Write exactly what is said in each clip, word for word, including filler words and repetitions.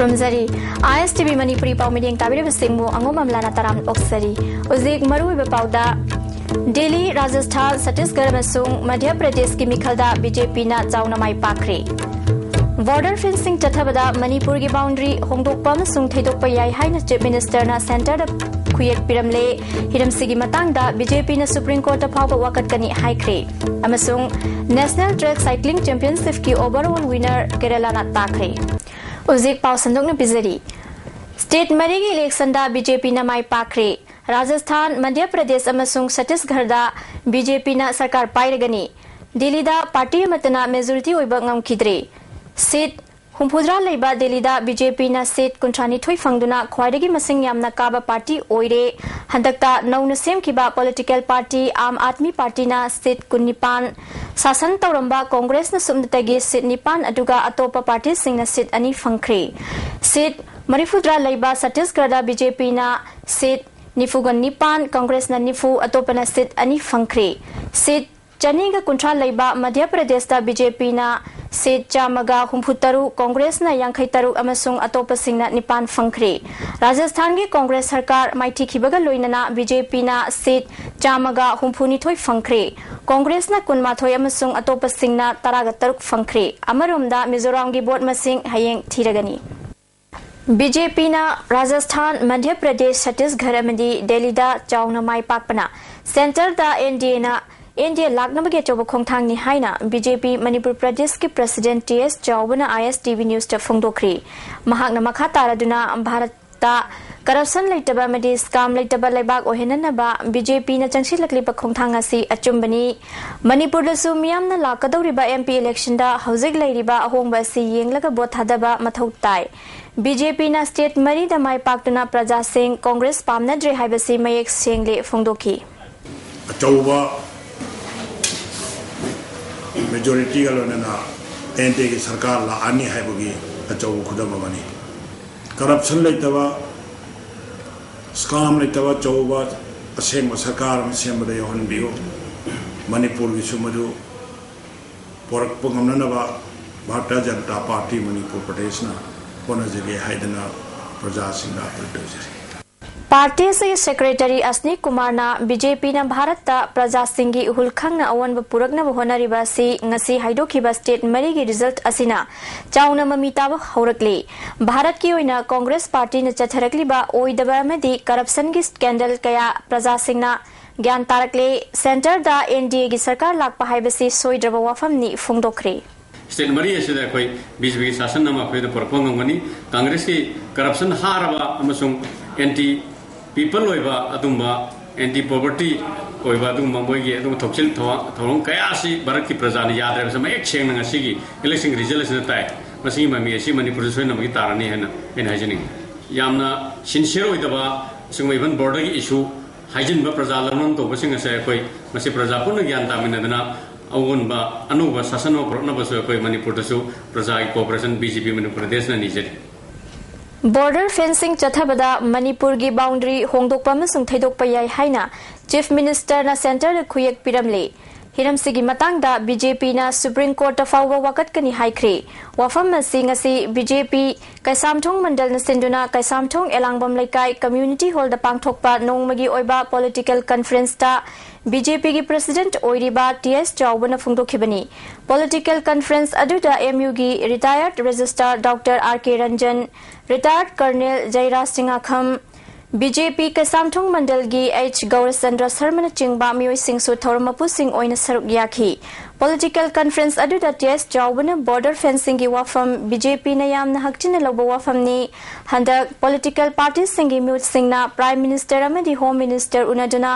ꯈꯨꯔꯨꯝꯖꯔꯤ꯫ ꯑꯥꯏ ꯑꯦꯁ T V Manipuri ꯄꯥꯎ ꯃꯤꯠꯌꯦꯡ ꯇꯥꯕꯤꯔꯤꯕꯁꯤꯡꯕꯨ ꯑꯉꯣꯝ ꯑꯝꯂꯥꯅ ꯇꯔꯥꯝꯅ ꯑꯣꯛꯆꯔꯤ꯫ ꯍꯧꯖꯤꯛ ꯃꯔꯨꯑꯣꯏꯕ ꯄꯥꯎꯗ, ꯗꯦꯜꯂꯤ, ꯔꯥꯖꯁꯊꯥꯟ, ꯁꯠꯇꯤꯁꯒꯔ ꯑꯃꯁꯨꯡ ꯃꯙ꯭ꯌ ꯄ꯭ꯔꯗꯦꯁꯀꯤ ꯃꯤꯈꯜꯗ ꯕꯤ ꯖꯦ ꯄꯤꯅ ꯆꯥꯎꯅ ꯃꯥꯏ ꯄꯥꯛꯈ꯭ꯔꯦ꯫ ꯕꯣꯔꯗꯔ ꯐꯦꯟꯁꯤꯡ ꯆꯠꯊꯕꯗ ꯃꯅꯤꯄꯨꯔꯒꯤ ꯕꯥꯎꯟꯗꯔꯤ ꯍꯣꯡꯗꯣꯛꯄ ꯑꯃꯁꯨꯡ ꯊꯩꯗꯣꯛꯄ ꯌꯥꯏ ꯍꯥꯏꯅ ꯆꯤꯐ ꯃꯤꯅꯤꯁꯇꯔꯅ ꯁꯦꯟꯇꯔꯗ ꯈꯨꯌꯦꯛ ꯄꯤꯔꯝꯂꯦ꯫ ꯍꯤꯔꯝꯁꯤꯒꯤ ꯃꯇꯥꯡꯗ ꯕꯤ ꯖꯦ ꯄꯤꯅ ꯁꯨꯄ꯭ꯔꯤꯝ ꯀꯣꯔꯠꯇ ꯐꯥꯎꯕ ꯋꯥꯀꯠꯀꯅꯤ ꯍꯥꯏꯈ꯭ꯔꯦ꯫ ꯑꯃꯁꯨꯡ ꯅꯦꯁꯅꯦꯜ ꯇ꯭ꯔꯦꯛ ꯁꯥꯏꯀ꯭ꯂꯤꯡ ꯆꯦꯝꯄꯤꯌꯟꯁꯤꯞꯀꯤ ꯑꯣꯚꯔꯑꯣꯜ ꯋꯤꯅꯔ ꯀꯦꯔꯂꯥꯅ ꯇꯥꯈ꯭ꯔꯦ꯫ ꯍꯧꯖꯤꯛ ꯄꯥꯎ ꯁꯟꯗꯣꯛꯅ ꯄꯤꯖꯔꯤ꯫ ꯁ꯭ꯇꯦꯠ ꯃꯔꯤꯒꯤ ꯏꯂꯦꯛꯁꯟꯗ ꯕꯤ ꯖꯦ ꯄꯤꯅ ꯃꯥꯏ ꯄꯥꯛꯈ꯭ꯔꯦ꯫ ꯔꯥꯖꯁꯊꯥꯟ, ꯃꯙ꯭ꯌ ꯄ꯭ꯔꯗꯦꯁ ꯑꯃꯁꯨꯡ ꯁꯠꯇꯤꯁꯒꯔꯗ ꯕꯤ ꯖꯦ ꯄꯤꯅ ꯁꯔꯀꯥꯔ ꯄꯥꯏꯔꯒꯅꯤ꯫ ꯗꯦꯜꯂꯤꯗ ꯄꯥꯔꯇꯤ ꯑꯃꯠꯇꯅ ꯃꯦꯖꯣꯔꯤꯇꯤ ꯑꯣꯏꯕ ꯉꯝꯈꯤꯗ꯭ꯔꯦ꯫ ꯁꯤꯠ ꯍꯨꯝꯐꯨꯇꯔꯥ ꯂꯩꯕ ꯗꯦꯜꯂꯤꯗ ꯕꯤ ꯖꯦ ꯄꯤꯅ ꯁꯤꯠ ꯀꯨꯟꯊ꯭ꯔꯥꯅꯤꯊꯣꯏ ꯐꯪꯗꯨꯅ ꯈ꯭ꯋꯥꯏꯗꯒꯤ ꯃꯁꯤꯡ ꯌꯥꯝꯅ ꯀꯥꯕ ꯄꯥꯔꯇꯤ ꯑꯣꯏꯔꯦ꯫ ꯍꯟꯗꯛꯇ ꯅꯧꯅ ꯁꯦꯝꯈꯤꯕ ꯄꯣꯂꯤꯇꯤꯀꯦꯜ ꯄꯥꯔꯇꯤ ꯑꯥꯝ ꯑꯥꯗꯃꯤ ꯄꯥꯔꯇꯤꯅ ꯁꯤꯠ ꯀꯨꯟꯅꯤꯄꯥꯟ, ꯁꯥꯁꯟ ꯇꯧꯔꯝꯕ ꯀꯣꯡꯒ꯭ꯔꯦꯁꯅ ꯁꯨꯞꯅꯇꯒꯤ ꯁꯤꯠ ꯅꯤꯄꯥꯟ, ꯑꯗꯨꯒ ꯑꯇꯣꯞꯄ ꯄꯥꯔꯇꯤꯁꯤꯡꯅ ꯁꯤꯠ ꯑꯅꯤ ꯐꯪꯈ꯭ꯔꯦ꯫ ꯁꯤꯠ ꯃꯔꯤꯐꯨꯇꯔꯥ ꯂꯩꯕ ꯁꯠꯇꯤꯁꯒꯔꯗ ꯕꯤ ꯖꯦ ꯄꯤꯅ ꯁꯤꯠ ꯅꯤꯐꯨꯒ ꯅꯤꯄꯥꯟ, ꯀꯣꯡꯒ꯭ꯔꯦꯁꯅ ꯅꯤꯐꯨ, ꯑꯇꯣꯞꯄꯅ ꯁꯤꯠ ꯑꯅꯤ ꯐꯪꯈ꯭ꯔꯦ꯫ ꯁꯤꯠ ꯆꯅꯤꯒ ꯀꯨꯟꯊ꯭ꯔꯥ ꯂꯩꯕ ꯃꯙ꯭ꯌ ꯄ꯭ꯔꯗꯦꯁꯇ ꯕꯤ ꯖꯦ ꯄꯤꯅ ꯁꯤꯠ ꯆꯥꯝꯃꯒ ꯍꯨꯝꯐꯨꯇꯔꯨꯛ, ꯀꯣꯡꯒ꯭ꯔꯦꯁꯅ ꯌꯥꯡꯈꯩ ꯇꯔꯨꯛ ꯑꯃꯁꯨꯡ ꯑꯇꯣꯞꯄꯁꯤꯡꯅ ꯅꯤꯄꯥꯟ ꯐꯪꯈ꯭ꯔꯦ꯫ ꯔꯥꯖꯁꯊꯥꯟꯒꯤ ꯀꯣꯡꯒ꯭ꯔꯦꯁ ꯁꯔꯀꯥꯔ ꯃꯥꯏꯊꯤꯈꯤꯕꯒ ꯂꯣꯏꯅꯅ ꯕꯤ ꯖꯦ ꯄꯤꯅ ꯁꯤꯠ ꯆꯥꯝꯃꯒ ꯍꯨꯝꯐꯨꯅꯤꯊꯣꯏ ꯐꯪꯈ꯭ꯔꯦ꯫ ꯀꯣꯡꯒ꯭ꯔꯦꯁꯅ ꯀꯨꯟꯃꯥꯊꯣꯏ ꯑꯃꯁꯨꯡ ꯑꯇꯣꯞꯄꯁꯤꯡꯅ ꯇꯔꯥꯒ ꯇꯔꯨꯛ ꯐꯪꯈ꯭ꯔꯦ꯫ ꯑꯃꯔꯣꯝꯗ ꯃꯤꯖꯣꯔꯥꯝꯒꯤ ꯚꯣꯠ ꯃꯁꯤꯡ ꯍꯌꯦꯡ ꯊꯤꯔꯒꯅꯤ꯫ ꯕꯤ ꯖꯦ ꯄꯤꯅ ꯔꯥꯖꯁꯊꯥꯟ, ꯃꯙ꯭ꯌ ꯄ꯭ꯔꯗꯦꯁ, ꯁꯠꯇꯤꯁꯒꯔ ꯑꯃꯗꯤ ꯗꯦꯜꯂꯤꯗ ꯆꯥꯎꯅ ꯃꯥꯏ ꯄꯥꯛꯄꯅ ꯁꯦꯟꯇꯔꯗ ꯑꯦꯟ ꯗꯤ ꯑꯦꯅ, ꯑꯦꯟ ꯗꯤ ꯑꯦ ꯂꯥꯛꯅꯕꯒꯤ ꯑꯆꯧꯕ ꯈꯣꯡꯊꯥꯡꯅꯤ ꯍꯥꯏꯅ ꯕꯤ ꯖꯦ ꯄꯤ ꯃꯅꯤꯄꯨꯔ ꯄ꯭ꯔꯗꯦꯁꯀꯤ ꯄ꯭ꯔꯁꯤꯗꯦꯟ ꯇꯤ ꯑꯦꯁ ꯆꯥꯎꯕꯅ ꯑꯥꯏ ꯑꯦꯁ ꯇꯤ ꯚꯤ ꯅ꯭ꯌꯨꯁꯇ ꯐꯣꯡꯗꯣꯛꯈ꯭ꯔꯤ꯫ ꯃꯍꯥꯛꯅ ꯃꯈꯥ ꯇꯥꯔꯗꯨꯅ ꯚꯥꯔꯠꯇ ꯀꯔꯞꯁꯟ ꯂꯩꯇꯕ ꯑꯃꯗꯤ ꯁ꯭ꯀꯥꯝ ꯂꯩꯇꯕ ꯂꯩꯕꯥꯛ ꯑꯣꯏꯍꯟꯅꯅꯕ ꯕꯤ ꯖꯦ ꯄꯤꯅ ꯆꯪꯁꯤꯜꯂꯛꯂꯤꯕ ꯈꯣꯡꯊꯥꯡ ꯑꯁꯤ ꯑꯆꯨꯝꯕꯅꯤ꯫ ꯃꯅꯤꯄꯨꯔꯗꯁꯨ ꯃꯤꯌꯥꯝꯅ ꯂꯥꯛꯀꯗꯧꯔꯤꯕ ꯑꯦꯝ ꯄꯤ ꯏꯂꯦꯛꯁꯟꯗ ꯍꯧꯖꯤꯛ ꯂꯩꯔꯤꯕ ꯑꯍꯣꯡꯕ ꯑꯁꯤ ꯌꯦꯡꯂꯒ ꯚꯣꯠ ꯊꯥꯗꯕ ꯃꯊꯧ ꯇꯥꯏ꯫ ꯕꯤ ꯖꯦ ꯄꯤꯅ ꯁ꯭ꯇꯦꯠ ꯃꯔꯤꯗ ꯃꯥꯏ ꯄꯥꯛꯇꯨꯅ ꯄ꯭ꯔꯖꯥꯁꯤꯡ ꯀꯣꯡꯒ꯭ꯔꯦꯁ ꯄꯥꯝꯅꯗ꯭ꯔꯦ ꯍꯥꯏꯕꯁꯤ ꯃꯌꯦꯛ ꯁꯦꯡꯂꯦ ꯐꯣꯡꯗꯣꯛꯈꯤ꯫ ꯑꯆꯧꯕ ꯃꯦꯖꯣꯔꯤꯇꯤꯒ ꯂꯣꯏꯅꯅ ꯑꯦꯟ ꯗꯤ ꯑꯦꯒꯤ ꯁꯔꯀꯥꯔ ꯂꯥꯛꯑꯅꯤ ꯍꯥꯏꯕꯒꯤ ꯑꯆꯧꯕ ꯈꯨꯗꯝ ꯑꯃꯅꯤ꯫ ꯀꯔꯞꯁꯟ ꯂꯩꯇꯕ, ꯁ꯭ꯀꯥꯝ ꯂꯩꯇꯕ ꯑꯆꯧꯕ ꯑꯁꯦꯡꯕ ꯁꯔꯀꯥꯔ ꯑꯃ ꯁꯦꯝꯕꯗ ꯌꯥꯎꯍꯟꯕꯤꯌꯨ꯫ ꯃꯅꯤꯄꯨꯔꯒꯤꯁꯨ ꯃꯗꯨ ꯄꯣꯔꯛꯄ ꯉꯝꯅꯅꯕ ꯚꯥꯔꯇꯤꯌ ꯖꯅꯇꯥ ꯄꯥꯔꯇꯤ ꯃꯅꯤꯄꯨꯔ ꯄ꯭ꯔꯗꯦꯁꯅ ꯍꯣꯠꯅꯖꯒꯦ ꯍꯥꯏꯗꯅ ꯄ꯭ꯔꯖꯥꯁꯤꯡꯗ ꯑꯥꯄꯤꯜ ꯇꯧꯖꯔꯤ꯫ ꯄꯥꯔꯇꯤ ꯑꯁꯤꯒꯤ ꯁꯦꯀ꯭ꯔꯦꯇꯔꯤ ꯑꯁꯅꯤ ꯀꯨꯃꯥꯔꯅ ꯕꯤ ꯖꯦ ꯄꯤꯅ ꯚꯥꯔꯠꯇ ꯄ꯭ꯔꯖꯥꯁꯤꯡꯒꯤ ꯏꯍꯨꯜ ꯈꯪꯅ ꯑꯑꯣꯟꯕ ꯄꯨꯔꯛꯅꯕ ꯍꯣꯠꯅꯔꯤꯕ ꯑꯁꯤ ꯉꯁꯤ ꯍꯥꯏꯗꯣꯛꯈꯤꯕ ꯁ꯭ꯇꯦꯠ ꯃꯔꯤꯒꯤ ꯔꯤꯖꯜꯠ ꯑꯁꯤꯅ ꯆꯥꯎꯅ ꯃꯃꯤ ꯇꯥꯕ ꯍꯧꯔꯛꯂꯤ꯫ ꯚꯥꯔꯠꯀꯤ ꯑꯣꯏꯅ ꯀꯣꯡꯒ꯭ꯔꯦꯁ ꯄꯥꯔꯇꯤꯅ ꯆꯠꯊꯔꯛꯂꯤꯕ ꯑꯣꯏꯗꯕ ꯑꯃꯗꯤ ꯀꯔꯞꯁꯟꯒꯤ ꯁ꯭ꯀꯦꯟꯗꯜ ꯀꯌꯥ ꯄ꯭ꯔꯖꯥꯁꯤꯡꯅ ꯒ꯭ꯌꯥꯟ ꯇꯥꯔꯛꯂꯦ꯫ ꯁꯦꯟꯇꯔꯗ ꯑꯦꯟ ꯗꯤ ꯑꯦꯒꯤ ꯁꯔꯀꯥꯔ ꯂꯥꯛꯄ ꯍꯥꯏꯕꯁꯤ ꯁꯣꯏꯗ꯭ꯔꯕ ꯋꯥꯐꯝꯅꯤ ꯐꯣꯡꯗꯣꯛꯈ꯭ꯔꯦ꯫ ꯁ꯭ꯇꯦꯠ ꯃꯔꯤ ꯑꯁꯤꯗ ꯑꯩꯈꯣꯏ ꯕꯤ ꯖꯦ ꯄꯤꯒꯤ ꯁꯥꯁꯟ ꯑꯃ ꯑꯩꯈꯣꯏꯗ ꯄꯨꯔꯛꯄ ꯉꯝꯒꯅꯤ꯫ ꯀꯪꯒ꯭ꯔꯦꯁꯀꯤ ꯀꯔꯞꯁꯟ ꯍꯥꯔꯕ ꯑꯃꯁꯨꯡ ꯑꯦꯟꯇꯤ ꯄꯤꯄꯜ ꯑꯣꯏꯕ ꯑꯗꯨꯝꯕ ꯑꯦꯟꯇꯤ ꯄꯣꯚꯔꯇꯤ ꯑꯣꯏꯕ ꯑꯗꯨꯒꯨꯝꯕ ꯃꯣꯏꯒꯤ ꯑꯗꯨꯒꯨꯝꯕ ꯊꯧꯁꯤꯜ ꯊꯧꯔꯥꯡ ꯀꯌꯥ ꯑꯁꯤ ꯚꯥꯔꯠꯀꯤ ꯄ꯭ꯔꯖꯥꯅ ꯌꯥꯗ꯭ꯔꯦ ꯍꯥꯏꯕꯁꯤ ꯃꯌꯦꯛ ꯁꯦꯡꯅ ꯉꯁꯤꯒꯤ ꯏꯂꯦꯛꯁꯟ ꯔꯤꯖꯜ ꯑꯁꯤꯅ ꯇꯥꯏ꯫ ꯃꯁꯤꯒꯤ ꯃꯃꯤ ꯑꯁꯤ ꯃꯅꯤꯄꯨꯔꯗ ꯁꯣꯏꯗꯅꯃꯛꯀꯤ ꯇꯥꯔꯅꯤ ꯍꯥꯏꯅ ꯑꯩꯅ ꯍꯥꯏꯖꯅꯤꯡꯏ꯫ ꯌꯥꯝꯅ ꯁꯤꯟꯁꯤꯌꯔ ꯑꯣꯏꯗꯕ ꯑꯁꯤꯒꯨꯝꯕ ꯏꯚꯟ ꯕꯣꯔꯗꯔꯒꯤ ꯏꯁꯨ ꯍꯥꯏꯖꯤꯟꯕ, ꯄ꯭ꯔꯖꯥ ꯂꯧꯅꯝ ꯇꯧꯕꯁꯤꯡ ꯑꯁꯦ ꯑꯩꯈꯣꯏ ꯃꯁꯤ ꯄ꯭ꯔꯖꯥ ꯄꯨꯟꯅ ꯒ꯭ꯌꯥꯟ ꯇꯥꯃꯤꯟꯅꯗꯅ ꯑꯑꯣꯟꯕ ꯑꯅꯧꯕ ꯁꯥꯁꯟ ꯑꯃ ꯄꯨꯔꯛꯅꯕꯁꯨ ꯑꯩꯈꯣꯏ ꯃꯅꯤꯄꯨꯔꯗꯁꯨ ꯄ꯭ꯔꯖꯥꯒꯤ ꯀꯣꯑꯣꯄꯔꯦꯁꯟ ꯕꯤ ꯖꯦ ꯄꯤ ꯃꯅꯤꯄꯨꯔ ꯄ꯭ꯔꯗꯦꯁꯅ ꯅꯤꯖꯔꯤ꯫ ꯕꯣꯔꯗꯔ ꯐꯦꯟꯁꯤꯡ ꯆꯠꯊꯕꯗ ꯃꯅꯤꯄꯨꯔꯒꯤ ꯕꯥꯎꯟꯗꯔꯤ ꯍꯣꯡꯗꯣꯛꯄ ꯑꯃꯁꯨꯡ ꯊꯩꯗꯣꯛꯄ ꯌꯥꯏ ꯍꯥꯏꯅ ꯆꯤꯐ ꯃꯤꯅꯤꯁꯇꯔꯅ ꯁꯦꯟꯇꯔꯗ ꯈꯨꯌꯦꯛ ꯄꯤꯔꯝꯂꯦ꯫ ꯍꯤꯔꯝꯁꯤꯒꯤ ꯃꯇꯥꯡꯗ ꯕꯤ ꯖꯦ ꯄꯤꯅ ꯁꯨꯄ꯭ꯔꯤꯝ ꯀꯣꯔꯠꯇ ꯐꯥꯎꯕ ꯋꯥꯀꯠꯀꯅꯤ ꯍꯥꯏꯈ꯭ꯔꯦ꯫ ꯋꯥꯐꯝ ꯑꯁꯤ ꯉꯁꯤ ꯕꯤ ꯖꯦ ꯄꯤ ꯀꯩꯁꯥꯝꯊꯣꯡ ꯃꯟꯗꯜꯅ ꯁꯤꯟꯗꯨꯅ ꯀꯩꯁꯥꯝꯊꯣꯡ ꯑꯦꯂꯥꯡꯕꯝ ꯂꯩꯀꯥꯏ ꯀꯝꯃ꯭ꯌꯨꯅꯤꯇꯤ ꯍꯣꯜꯗ ꯄꯥꯡꯊꯣꯛꯄ ꯅꯣꯡꯃꯒꯤ ꯑꯣꯏꯕ ꯄꯣꯂꯤꯇꯤꯀꯦꯜ ꯀꯟꯐꯔꯦꯟꯁꯇ ꯕꯤ ꯖꯦ ꯄꯤꯒꯤ ꯄ꯭ꯔꯁꯤꯗꯦꯟꯠ ꯑꯣꯏꯔꯤꯕ ꯇꯤ ꯑꯦꯁ ꯆꯥꯎꯕꯅ ꯐꯣꯡꯗꯣꯛꯈꯤꯕꯅꯤ꯫ ꯄꯣꯂꯤꯇꯤꯀꯦꯜ ꯀꯟꯐꯔꯦꯟꯁ ꯑꯗꯨꯗ ꯑꯦꯝ ꯌꯨꯒꯤ retired registrar doctor R K Ranjan, retired colonel Jeiraj Chingakham, B J P Keishamthong ꯃꯟꯗꯜꯒꯤ ꯑꯩꯆ ꯒꯧꯔꯆꯟꯗ꯭ꯔ ꯁꯔꯃꯅꯆꯤꯡꯕ ꯃꯤꯑꯣꯏꯁꯤꯡꯁꯨ ꯊꯧꯔꯝ ꯃꯄꯨꯁꯤꯡ ꯑꯣꯏꯅ ꯁꯔꯨꯛ ꯌꯥꯈꯤ꯫ ꯄꯣꯂꯤꯇꯤꯀꯦꯜ ꯀꯟꯐꯔꯦꯟꯁ ꯑꯗꯨꯗ ꯇꯤ ꯑꯦꯁ ꯆꯥꯎꯕꯅ ꯕꯣꯔꯗꯔ ꯐꯦꯟꯁꯤꯡꯒꯤ ꯋꯥꯐꯝ ꯕꯤ ꯖꯦ ꯄꯤꯅ ꯌꯥꯝꯅ ꯍꯛꯆꯤꯟꯅ ꯂꯧꯕ ꯋꯥꯐꯝꯅꯤ꯫ ꯍꯟꯗꯛ ꯄꯣꯂꯤꯇꯤꯀꯦꯜ ꯄꯥꯔꯇꯤꯁꯤꯡꯒꯤ ꯃꯤꯍꯨꯠꯁꯤꯡꯅ ꯄ꯭ꯔꯥꯏꯝ ꯃꯤꯅꯤꯁꯇꯔ ꯑꯃꯗꯤ ꯍꯣꯝ ꯃꯤꯅꯤꯁꯇꯔ ꯎꯅꯗꯨꯅ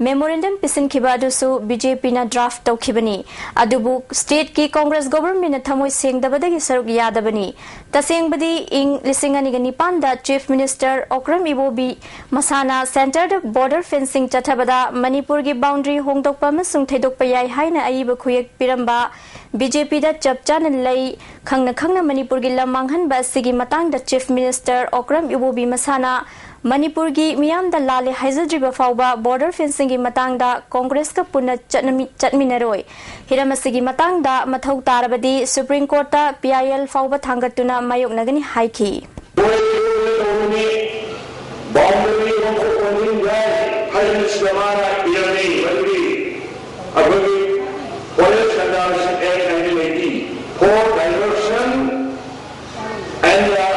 ꯃꯦꯃꯣꯔꯦꯟꯗꯝ ꯄꯤꯁꯤꯟꯈꯤꯕ ꯑꯗꯨꯁꯨ ꯕꯤ ꯖꯦ ꯄꯤꯅ ꯗ꯭ꯔꯥꯐ ꯇꯧꯈꯤꯕꯅꯤ꯫ ꯑꯗꯨꯕꯨ ꯁ꯭ꯇꯦꯠꯀꯤ ꯀꯣꯡꯒ꯭ꯔꯦꯁ ꯒꯣꯚꯔꯟꯃꯦꯟꯠꯅ ꯊꯃꯣꯏ ꯁꯦꯡꯗꯕꯗꯒꯤ ꯁꯔꯨꯛ ꯌꯥꯗꯕꯅꯤ꯫ ꯇꯁꯦꯡꯕꯗꯤ ꯏꯪ ꯂꯤꯁꯤꯡ ꯑꯅꯤꯒ ꯅꯤꯄꯥꯟꯗ ꯆꯤꯐ ꯃꯤꯅꯤꯁꯇꯔ ꯑꯣꯀ꯭ꯔꯝ ꯏꯕꯣꯕꯤ ꯃꯁꯥꯅ ꯁꯦꯟꯇꯔꯗ ꯕꯣꯔꯗꯔ ꯐꯦꯟꯁꯤꯡ ꯆꯠꯊꯕꯗ ꯃꯅꯤꯄꯨꯔꯒꯤ ꯕꯥꯎꯟꯗꯔꯤ ꯍꯣꯡꯗꯣꯛꯄ ꯑꯃꯁꯨꯡ ꯊꯩꯗꯣꯛꯄ ꯌꯥꯏ ꯍꯥꯏꯅ ꯑꯏꯕ ꯈꯨꯌꯦꯛ ꯄꯤꯔꯝꯕ ꯕꯤ ꯖꯦ ꯄꯤꯗ ꯆꯞ ꯆꯥꯅ ꯂꯩ꯫ ꯈꯪꯅ ꯈꯪꯅ ꯃꯅꯤꯄꯨꯔꯒꯤ ꯂꯝ ꯃꯥꯡꯍꯟꯕ ꯑꯁꯤꯒꯤ ꯃꯇꯥꯡꯗ ꯆꯤꯐ ꯃꯤꯅꯤꯁꯇꯔ ꯑꯣꯀ꯭ꯔꯝ ꯏꯕꯣꯕꯤ ꯃꯁꯥꯅ ꯃꯅꯤꯄꯨꯔꯒꯤ ꯃꯤꯌꯥꯝꯗ ꯂꯥꯜꯂꯦ ꯍꯥꯏꯖꯗ꯭ꯔꯤꯕ ꯐꯥꯎꯕ ꯕꯣꯔꯗꯔ ꯐꯦꯟꯁꯤꯡꯒꯤ ꯃꯇꯥꯡꯗ ꯀꯣꯡꯒ꯭ꯔꯦꯁꯀ ꯄꯨꯟꯅ ꯆꯠꯅꯃꯤ-, ꯆꯠꯃꯤꯟꯅꯔꯣꯏ꯫ ꯍꯤꯔꯝ ꯑꯁꯤꯒꯤ ꯃꯇꯥꯡꯗ ꯃꯊꯧ ꯇꯥꯔꯕꯗꯤ ꯁꯨꯄ꯭ꯔꯤꯝ ꯀꯣꯔꯠꯇ ꯄꯤ ꯑꯥꯏ ꯑꯦꯜ ꯐꯥꯎꯕ ꯊꯥꯡꯒꯠꯇꯨꯅ ꯃꯥꯌꯣꯛꯅꯒꯅꯤ ꯍꯥꯏꯈꯤ꯫ ꯕꯥꯎꯟꯗꯔꯤ ꯑꯣꯟꯊꯣꯛ ꯑꯣꯟꯁꯤꯟ ꯌꯥꯏ ꯍꯥꯏꯕꯁꯤꯗ ꯃꯥꯅ ꯏꯔꯝꯃꯤ꯫ ꯃꯗꯨꯒꯤ ꯑꯩꯈꯣꯏꯒꯤ forest conservation act nineteen eighty for diversion and, uh,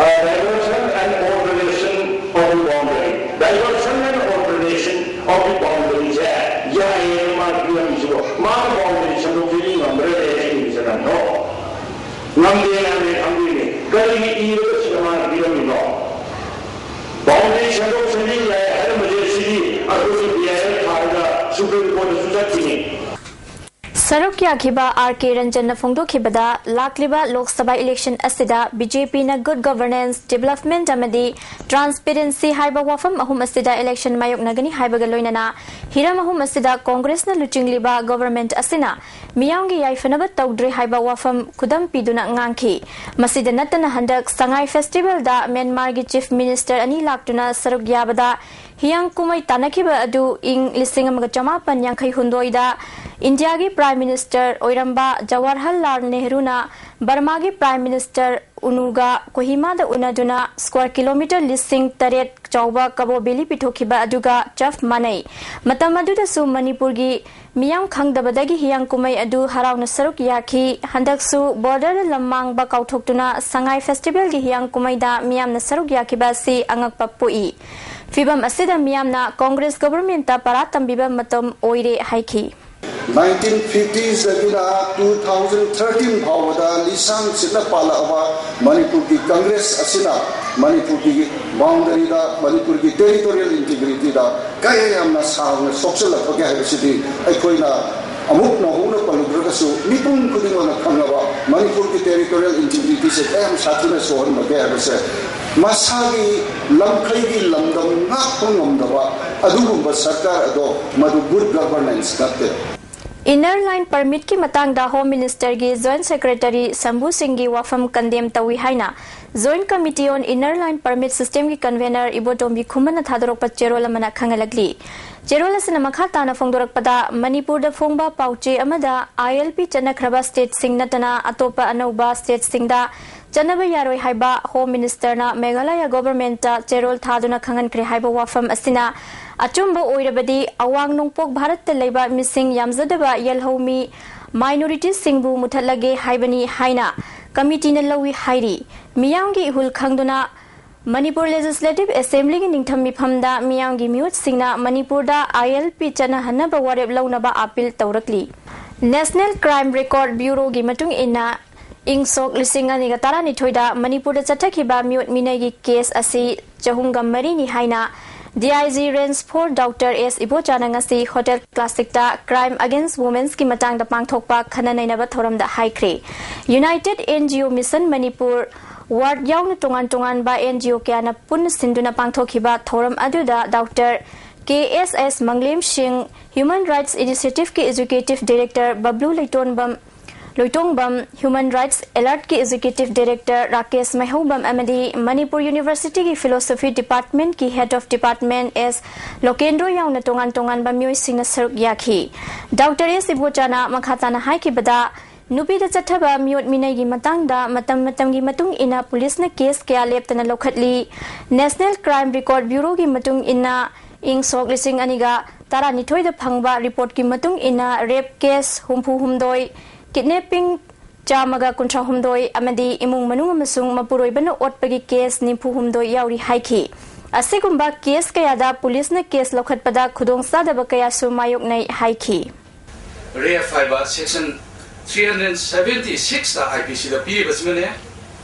uh, diversion and alteration of the boundary. Diversion and alteration of the boundary ꯁꯦ ꯌꯥꯏꯌꯦꯅ ꯃꯥ ꯄꯤꯔꯝꯃꯤꯁꯤꯕꯣ꯫ ꯃꯥꯅ ꯕꯥꯎꯟꯗꯔꯤ ꯁꯦꯝꯗꯣꯛꯆꯅꯤ ꯉꯝꯕ꯭ꯔꯥ ꯂꯩꯔꯁꯤꯡꯒꯤ ꯆꯠꯅꯕꯗꯣ ꯉꯝꯗꯦ ꯍꯥꯏꯕꯅꯤ ꯈꯪꯗꯣꯏꯅꯤ꯫ ꯀꯔꯤꯒꯤ ꯏꯔꯒ ꯁꯤꯗ ꯃꯥꯅ ꯄꯤꯔꯝꯃꯤꯅꯣ? ꯕꯥꯎꯟꯗꯔꯤ ꯁꯦꯝꯗꯣꯛ ꯁꯦꯝꯖꯤꯟ ꯌꯥꯏ ꯍꯥꯏꯔꯝꯕꯁꯦ ꯁꯤꯗꯤ ꯑꯩꯈꯣꯏꯒꯤ ꯄꯤ ꯑꯥꯏ ꯑꯦꯜ ꯊꯥꯔꯒ ꯁꯨꯄ꯭ꯔꯤꯝ ꯀꯣꯔꯠꯇꯁꯨ ꯆꯠꯈꯤꯅꯤ꯫ ꯁꯔꯨꯛ ꯌꯥꯈꯤꯕ ꯑꯥꯔ ꯀꯦ ꯔꯟꯖꯟꯅ ꯐꯣꯡꯗꯣꯛꯈꯤꯕꯗ, ꯂꯥꯛꯂꯤꯕ ꯂꯣꯛ ꯁꯚꯥ ꯏꯂꯦꯛꯁꯟ ꯑꯁꯤꯗ ꯕꯤ ꯖꯦ ꯄꯤꯅ good governance, development ꯑꯃꯗꯤ transparency ꯍꯥꯏꯕ ꯋꯥꯐꯝ ꯑꯍꯨꯝ ꯑꯁꯤꯗ ꯏꯂꯦꯛꯁꯟ ꯃꯥꯌꯣꯛꯅꯒꯅꯤ ꯍꯥꯏꯕꯒ ꯂꯣꯏꯅꯅ ꯍꯤꯔꯝ ꯑꯍꯨꯝ ꯑꯁꯤꯗ ꯀꯣꯡꯒ꯭ꯔꯦꯁꯅ ꯂꯨꯆꯤꯡꯂꯤꯕ ꯒꯣꯚꯔꯟꯃꯦꯟꯠ ꯑꯁꯤꯅ ꯃꯤꯌꯥꯝꯒꯤ ꯌꯥꯏꯐꯅꯕ ꯇꯧꯗ꯭ꯔꯦ ꯍꯥꯏꯕ ꯋꯥꯐꯝ ꯈꯨꯗꯝ ꯄꯤꯗꯨꯅ ꯉꯥꯡꯈꯤ꯫ ꯃꯁꯤꯗ ꯅꯠꯇꯅ ꯍꯟꯗꯛ ꯁꯉꯥꯏ ꯐꯦꯁꯇꯤꯚꯦꯜꯗ ꯃ꯭ꯌꯥꯟꯃꯥꯔꯒꯤ ꯆꯤꯐ ꯃꯤꯅꯤꯁꯇꯔ ꯑꯅꯤ ꯂꯥꯛꯇꯨꯅ ꯁꯔꯨꯛ ꯌꯥꯕꯗ ꯍꯤꯌꯥꯡ ꯀꯨꯝꯃꯩ ꯇꯥꯟꯅꯈꯤꯕ ꯑꯗꯨ ꯏꯪ ꯂꯤꯁꯤꯡ ꯑꯃꯒ ꯆꯃꯥꯄꯟ ꯌꯥꯡꯈꯩ ꯍꯨꯝꯗꯣꯏꯗ ꯏꯟꯗꯤꯌꯥꯒꯤ ꯄ꯭ꯔꯥꯏꯝ ꯃꯤꯅꯤꯁꯇꯔ ꯑꯣꯏꯔꯝꯕ ꯖꯋꯥꯍꯔꯂꯥꯜ ꯅꯦꯍꯔꯨꯅ ꯕꯔꯃꯥꯒꯤ ꯄ꯭ꯔꯥꯏꯝ ꯃꯤꯅꯤꯁꯇꯔ ꯎꯅꯨꯒ ꯀꯣꯍꯤꯃꯥꯗ ꯎꯅꯗꯨꯅ ꯁ꯭ꯀ꯭ꯋꯥꯔ ꯀꯤꯂꯣꯃꯤꯇꯔ ꯂꯤꯁꯤꯡ ꯇꯔꯦꯠ ꯆꯥꯎꯕ ꯀꯕꯣ ꯚꯦꯂꯤ ꯄꯤꯊꯣꯛꯈꯤꯕ ꯑꯗꯨꯒ ꯆꯞ ꯃꯥꯟꯅꯩ꯫ ꯃꯇꯝ ꯑꯗꯨꯗꯁꯨ ꯃꯅꯤꯄꯨꯔꯒꯤ ꯃꯤꯌꯥꯝ ꯈꯪꯗꯕꯗꯒꯤ ꯍꯤꯌꯥꯡ ꯀꯨꯝꯃꯩ ꯑꯗꯨ ꯍꯔꯥꯎꯅ ꯁꯔꯨꯛ ꯌꯥꯈꯤ꯫ ꯍꯟꯗꯛꯁꯨ ꯕꯣꯔꯗꯔꯗ ꯂꯝ ꯃꯥꯡꯕ ꯀꯥꯎꯊꯣꯛꯇꯨꯅ ꯁꯉꯥꯏ ꯐꯦꯁꯇꯤꯚꯦꯜꯒꯤ ꯍꯤꯌꯥꯡ ꯀꯨꯝꯃꯩꯗ ꯃꯤꯌꯥꯝꯅ ꯁꯔꯨꯛ ꯌꯥꯈꯤꯕ ꯑꯁꯤ ꯑꯉꯛꯄ ꯄꯣꯛꯏ꯫ ꯐꯤꯚꯝ ꯑꯁꯤꯗ ꯃꯤꯌꯥꯝꯅ ꯀꯣꯡꯒ꯭ꯔꯦꯁ ꯒꯣꯚꯔꯟꯃꯦꯟꯠꯇ ꯄꯔꯥ ꯇꯝꯕꯤꯕ ꯃꯇꯝ ꯑꯣꯏꯔꯦ ꯍꯥꯏꯈꯤ꯫ ꯅꯥꯏꯟꯇꯤꯟ ꯐꯤꯐꯇꯤꯁꯇꯒꯤꯅ ꯇꯨ ꯊꯥꯎꯖꯟ ꯊꯥꯔꯇꯤꯟ ꯐꯥꯎꯕꯗ ꯂꯤꯁꯥꯡ ꯁꯤꯠꯅ ꯄꯥꯜꯂꯛꯑꯕ ꯃꯅꯤꯄꯨꯔꯒꯤ ꯀꯪꯒ꯭ꯔꯦꯁ ꯑꯁꯤꯅ ꯃꯅꯤꯄꯨꯔꯒꯤ ꯕꯥꯎꯟꯗꯔꯤꯗ, ꯃꯅꯤꯄꯨꯔꯒꯤ ꯇꯦꯔꯤꯇꯣꯔꯤꯌꯦꯜ ꯏꯟꯇꯤꯒ꯭ꯔꯤꯇꯤꯗ ꯀꯌꯥ ꯌꯥꯝꯅ ꯁꯥꯡꯅ ꯁꯣꯛꯆꯜꯂꯛꯄꯒꯦ ꯍꯥꯏꯕꯁꯤꯗꯤ ꯑꯩꯈꯣꯏꯅ ꯑꯃꯨꯛ ꯅꯧꯍꯧꯅ ꯄꯜꯂꯨꯗ꯭ꯔꯒꯁꯨ ꯃꯤꯄꯨꯝ ꯈꯨꯗꯤꯡꯃꯛꯅ ꯈꯪꯉꯕ ꯃꯅꯤꯄꯨꯔꯒꯤ ꯇꯦꯔꯤꯇꯣꯔꯤꯌꯦꯜ ꯏꯟꯇꯤꯒ꯭ꯔꯤꯇꯤꯁꯦ ꯀꯌꯥꯝ ꯁꯥꯊꯤꯅ ꯁꯣꯛꯍꯟꯕꯒꯦ ꯍꯥꯏꯕꯁꯦ ꯃꯁꯥꯒꯤ ꯂꯝꯈꯩꯒꯤ ꯂꯝꯗꯝ ꯉꯥꯛꯄ ꯉꯝꯗꯕ ꯑꯗꯨꯒꯨꯝꯕ ꯁꯔꯀꯥꯔ ꯑꯗꯣ ꯃꯗꯨ ꯒꯨꯗ ꯒꯚꯔꯅꯦꯟꯁ ꯅꯠꯇꯦ꯫ Inner Line Permitꯀꯤ ꯃꯇꯥꯡꯗ Home Ministerꯒꯤ Joint Secretary ꯁꯝꯕꯨ ꯁꯤꯡꯒꯤ ꯋꯥꯐꯝ condemn ꯇꯧꯏ ꯍꯥꯏꯅ Joint Committee on Inner Line Permit Systemꯒꯤ convener ꯏꯕꯣꯇꯣꯝꯕꯤ ꯈꯨꯃꯟꯅ ꯊꯥꯗꯣꯔꯛꯄ ꯆꯦꯔꯣꯜ ꯑꯃꯅ ꯈꯪꯍꯜꯂꯛꯂꯤ꯫ ꯆꯦꯔꯣꯜ ꯑꯁꯤꯅ ꯃꯈꯥ ꯇꯥꯅ ꯐꯣꯡꯗꯣꯔꯛꯄꯗ, ꯃꯅꯤꯄꯨꯔꯗ ꯐꯣꯡꯕ ꯄꯥꯎꯆꯦ ꯑꯃꯗ ILP ꯆꯠꯅꯈ꯭ꯔꯕ stateꯁꯤꯡ ꯅꯠꯇꯅ ꯑꯇꯣꯞꯄ ꯑꯅꯧꯕ stateꯁꯤꯡꯗ ꯆꯠꯅꯕ ꯌꯥꯔꯣꯏ ꯍꯥꯏꯕ Home Ministerꯅ Meghalaya governmentꯇ ꯆꯦꯔꯣꯜ ꯊꯥꯗꯨꯅ ꯈꯪꯍꯟꯈ꯭ꯔꯦ ꯍꯥꯏꯕ ꯋꯥꯐꯝ ꯑꯁꯤꯅ ꯑꯆꯨꯝꯕ ꯑꯣꯏꯔꯕꯗꯤ, ꯑꯋꯥꯡ ꯅꯣꯡꯄꯣꯛ ꯚꯥꯔꯠꯇ ꯂꯩꯕ ꯃꯤꯁꯤꯡ ꯌꯥꯝꯖꯗꯕ ꯌꯦꯜꯍꯧꯃꯤ, minorityꯁꯤꯡꯕꯨ ꯃꯨꯊꯠꯂꯒꯦ ꯍꯥꯏꯕꯅꯤ ꯍꯥꯏꯅ committeeꯅ ꯂꯧꯏ ꯍꯥꯏꯔꯤ꯫ ꯃꯤꯌꯥꯝꯒꯤ ꯏꯍꯨꯜ ꯈꯪꯗꯨꯅ ꯃꯅꯤꯄꯨꯔ Legislative Assemblyꯒꯤ ꯅꯤꯡꯊꯝ ꯃꯤꯐꯝꯗ ꯃꯤꯌꯥꯝꯒꯤ ꯃꯤꯍꯨꯠꯁꯤꯡꯅ ꯃꯅꯤꯄꯨꯔꯗ ILP ꯆꯠꯅꯍꯟꯅꯕ ꯋꯥꯔꯦꯞ ꯂꯧꯅꯕ appeal ꯇꯧꯔꯛꯂꯤ꯫ National Crime Record Bureauꯒꯤ ꯃꯇꯨꯡ ꯏꯟꯅ, ꯏꯪ ꯁꯣꯛ ꯂꯤꯁꯤꯡ ꯑꯅꯤꯒ ꯇꯔꯥꯅꯤꯊꯣꯏꯗ ꯃꯅꯤꯄꯨꯔꯗ ꯆꯠꯊꯈꯤꯕ ꯃꯤꯑꯣꯠ ꯃꯤꯅꯩꯒꯤ case ꯑꯁꯤ ꯆꯍꯨꯝꯒ ꯃꯔꯤꯅꯤ ꯍꯥꯏꯅ DIG Range four Doctor S ꯏꯕꯣꯆꯥꯅ ꯉꯁꯤ Hotel Classicꯇ Crime Against Women'sꯀꯤ ꯃꯇꯥꯡꯗ ꯄꯥꯡꯊꯣꯛꯄ ꯈꯟꯅ ꯅꯩꯅꯕ ꯊꯧꯔꯝꯗ ꯍꯥꯏꯈ꯭ꯔꯦ꯫ United NGO Mission Manipur, WARD ꯌꯥꯎꯅ ꯇꯣꯉꯥꯟ ꯇꯣꯉꯥꯟꯕ NGO ꯀꯌꯥꯅ ꯄꯨꯟꯅ ꯁꯤꯟꯗꯨꯅ ꯄꯥꯡꯊꯣꯛꯈꯤꯕ ꯊꯧꯔꯝ ꯑꯗꯨꯗ Doctor K S S ꯃꯪꯂꯦꯝ ꯁꯤꯡ, Human Rights Initiativeꯀꯤ Executive Director ꯕꯕ꯭ꯂꯨ ꯂꯩꯇꯣꯟꯕꯝ, ꯂꯣꯏꯇꯣꯡꯕꯝ, Human Rights Alertꯀꯤ Executive Director Rakesh ꯃꯩꯍꯧꯕꯝ ꯑꯃꯗꯤ Manipur Universityꯒꯤ Philosophy Departmentꯀꯤ Head of Department S ꯂꯣꯀꯦꯟꯗ꯭ꯔꯣ ꯌꯥꯎꯅ ꯇꯣꯉꯥꯟ ꯇꯣꯉꯥꯟꯕ ꯃꯤꯑꯣꯏꯁꯤꯡꯅ ꯁꯔꯨꯛ ꯌꯥꯈꯤ꯫ Doctor S ꯏꯕꯣꯆꯥꯅ ꯃꯈꯥ ꯇꯥꯅ ꯍꯥꯏꯈꯤꯕꯗ, ꯅꯨꯄꯤꯗ ꯆꯠꯊꯕ ꯃꯤꯑꯣꯠ ꯃꯤꯅꯩꯒꯤ ꯃꯇꯥꯡꯗ ꯃꯇꯝ ꯃꯇꯝꯒꯤ ꯃꯇꯨꯡ ꯏꯟꯅ ꯄꯨꯂꯤꯁꯅ case ꯀꯌꯥ ꯂꯦꯞꯇꯅ ꯂꯧꯈꯠꯂꯤ꯫ National Crime Record Bureauꯒꯤ ꯃꯇꯨꯡ ꯏꯟꯅ, ꯏꯪ ꯁꯣꯛ ꯂꯤꯁꯤꯡ ꯑꯅꯤꯒ ꯇꯔꯥꯅꯤꯊꯣꯏꯗ ꯐꯪꯕ reportꯀꯤ ꯃꯇꯨꯡ ꯏꯟꯅ, rape case ꯍꯨꯝꯐꯨ ꯍꯨꯝꯗꯣꯏ, kidnapping ꯆꯥꯝꯃꯒ ꯀꯨꯟꯊ꯭ꯔꯥ ꯍꯨꯝꯗꯣꯏ ꯑꯃꯗꯤ ꯏꯃꯨꯡ ꯃꯅꯨꯡ ꯑꯃꯁꯨꯡ ꯃꯄꯨꯔꯣꯏꯕꯅ ꯑꯣꯠꯄꯒꯤ case ꯅꯤꯐꯨ ꯍꯨꯝꯗꯣꯏ ꯌꯥꯎꯔꯤ ꯍꯥꯏꯈꯤ꯫ ꯑꯁꯤꯒꯨꯝꯕ case ꯀꯌꯥꯗ ꯄꯨꯂꯤꯁꯅ case ꯂꯧꯈꯠꯄꯗ ꯈꯨꯗꯣꯡꯆꯥꯗꯕ ꯀꯌꯥꯁꯨ ꯃꯥꯌꯣꯛꯅꯩ ꯍꯥꯏꯈꯤ꯫ Rape ꯍꯥꯏꯕ section three hundred seventy sixꯇ IPCꯗ ꯄꯤꯔꯤꯕꯁꯤꯃꯅꯦ꯫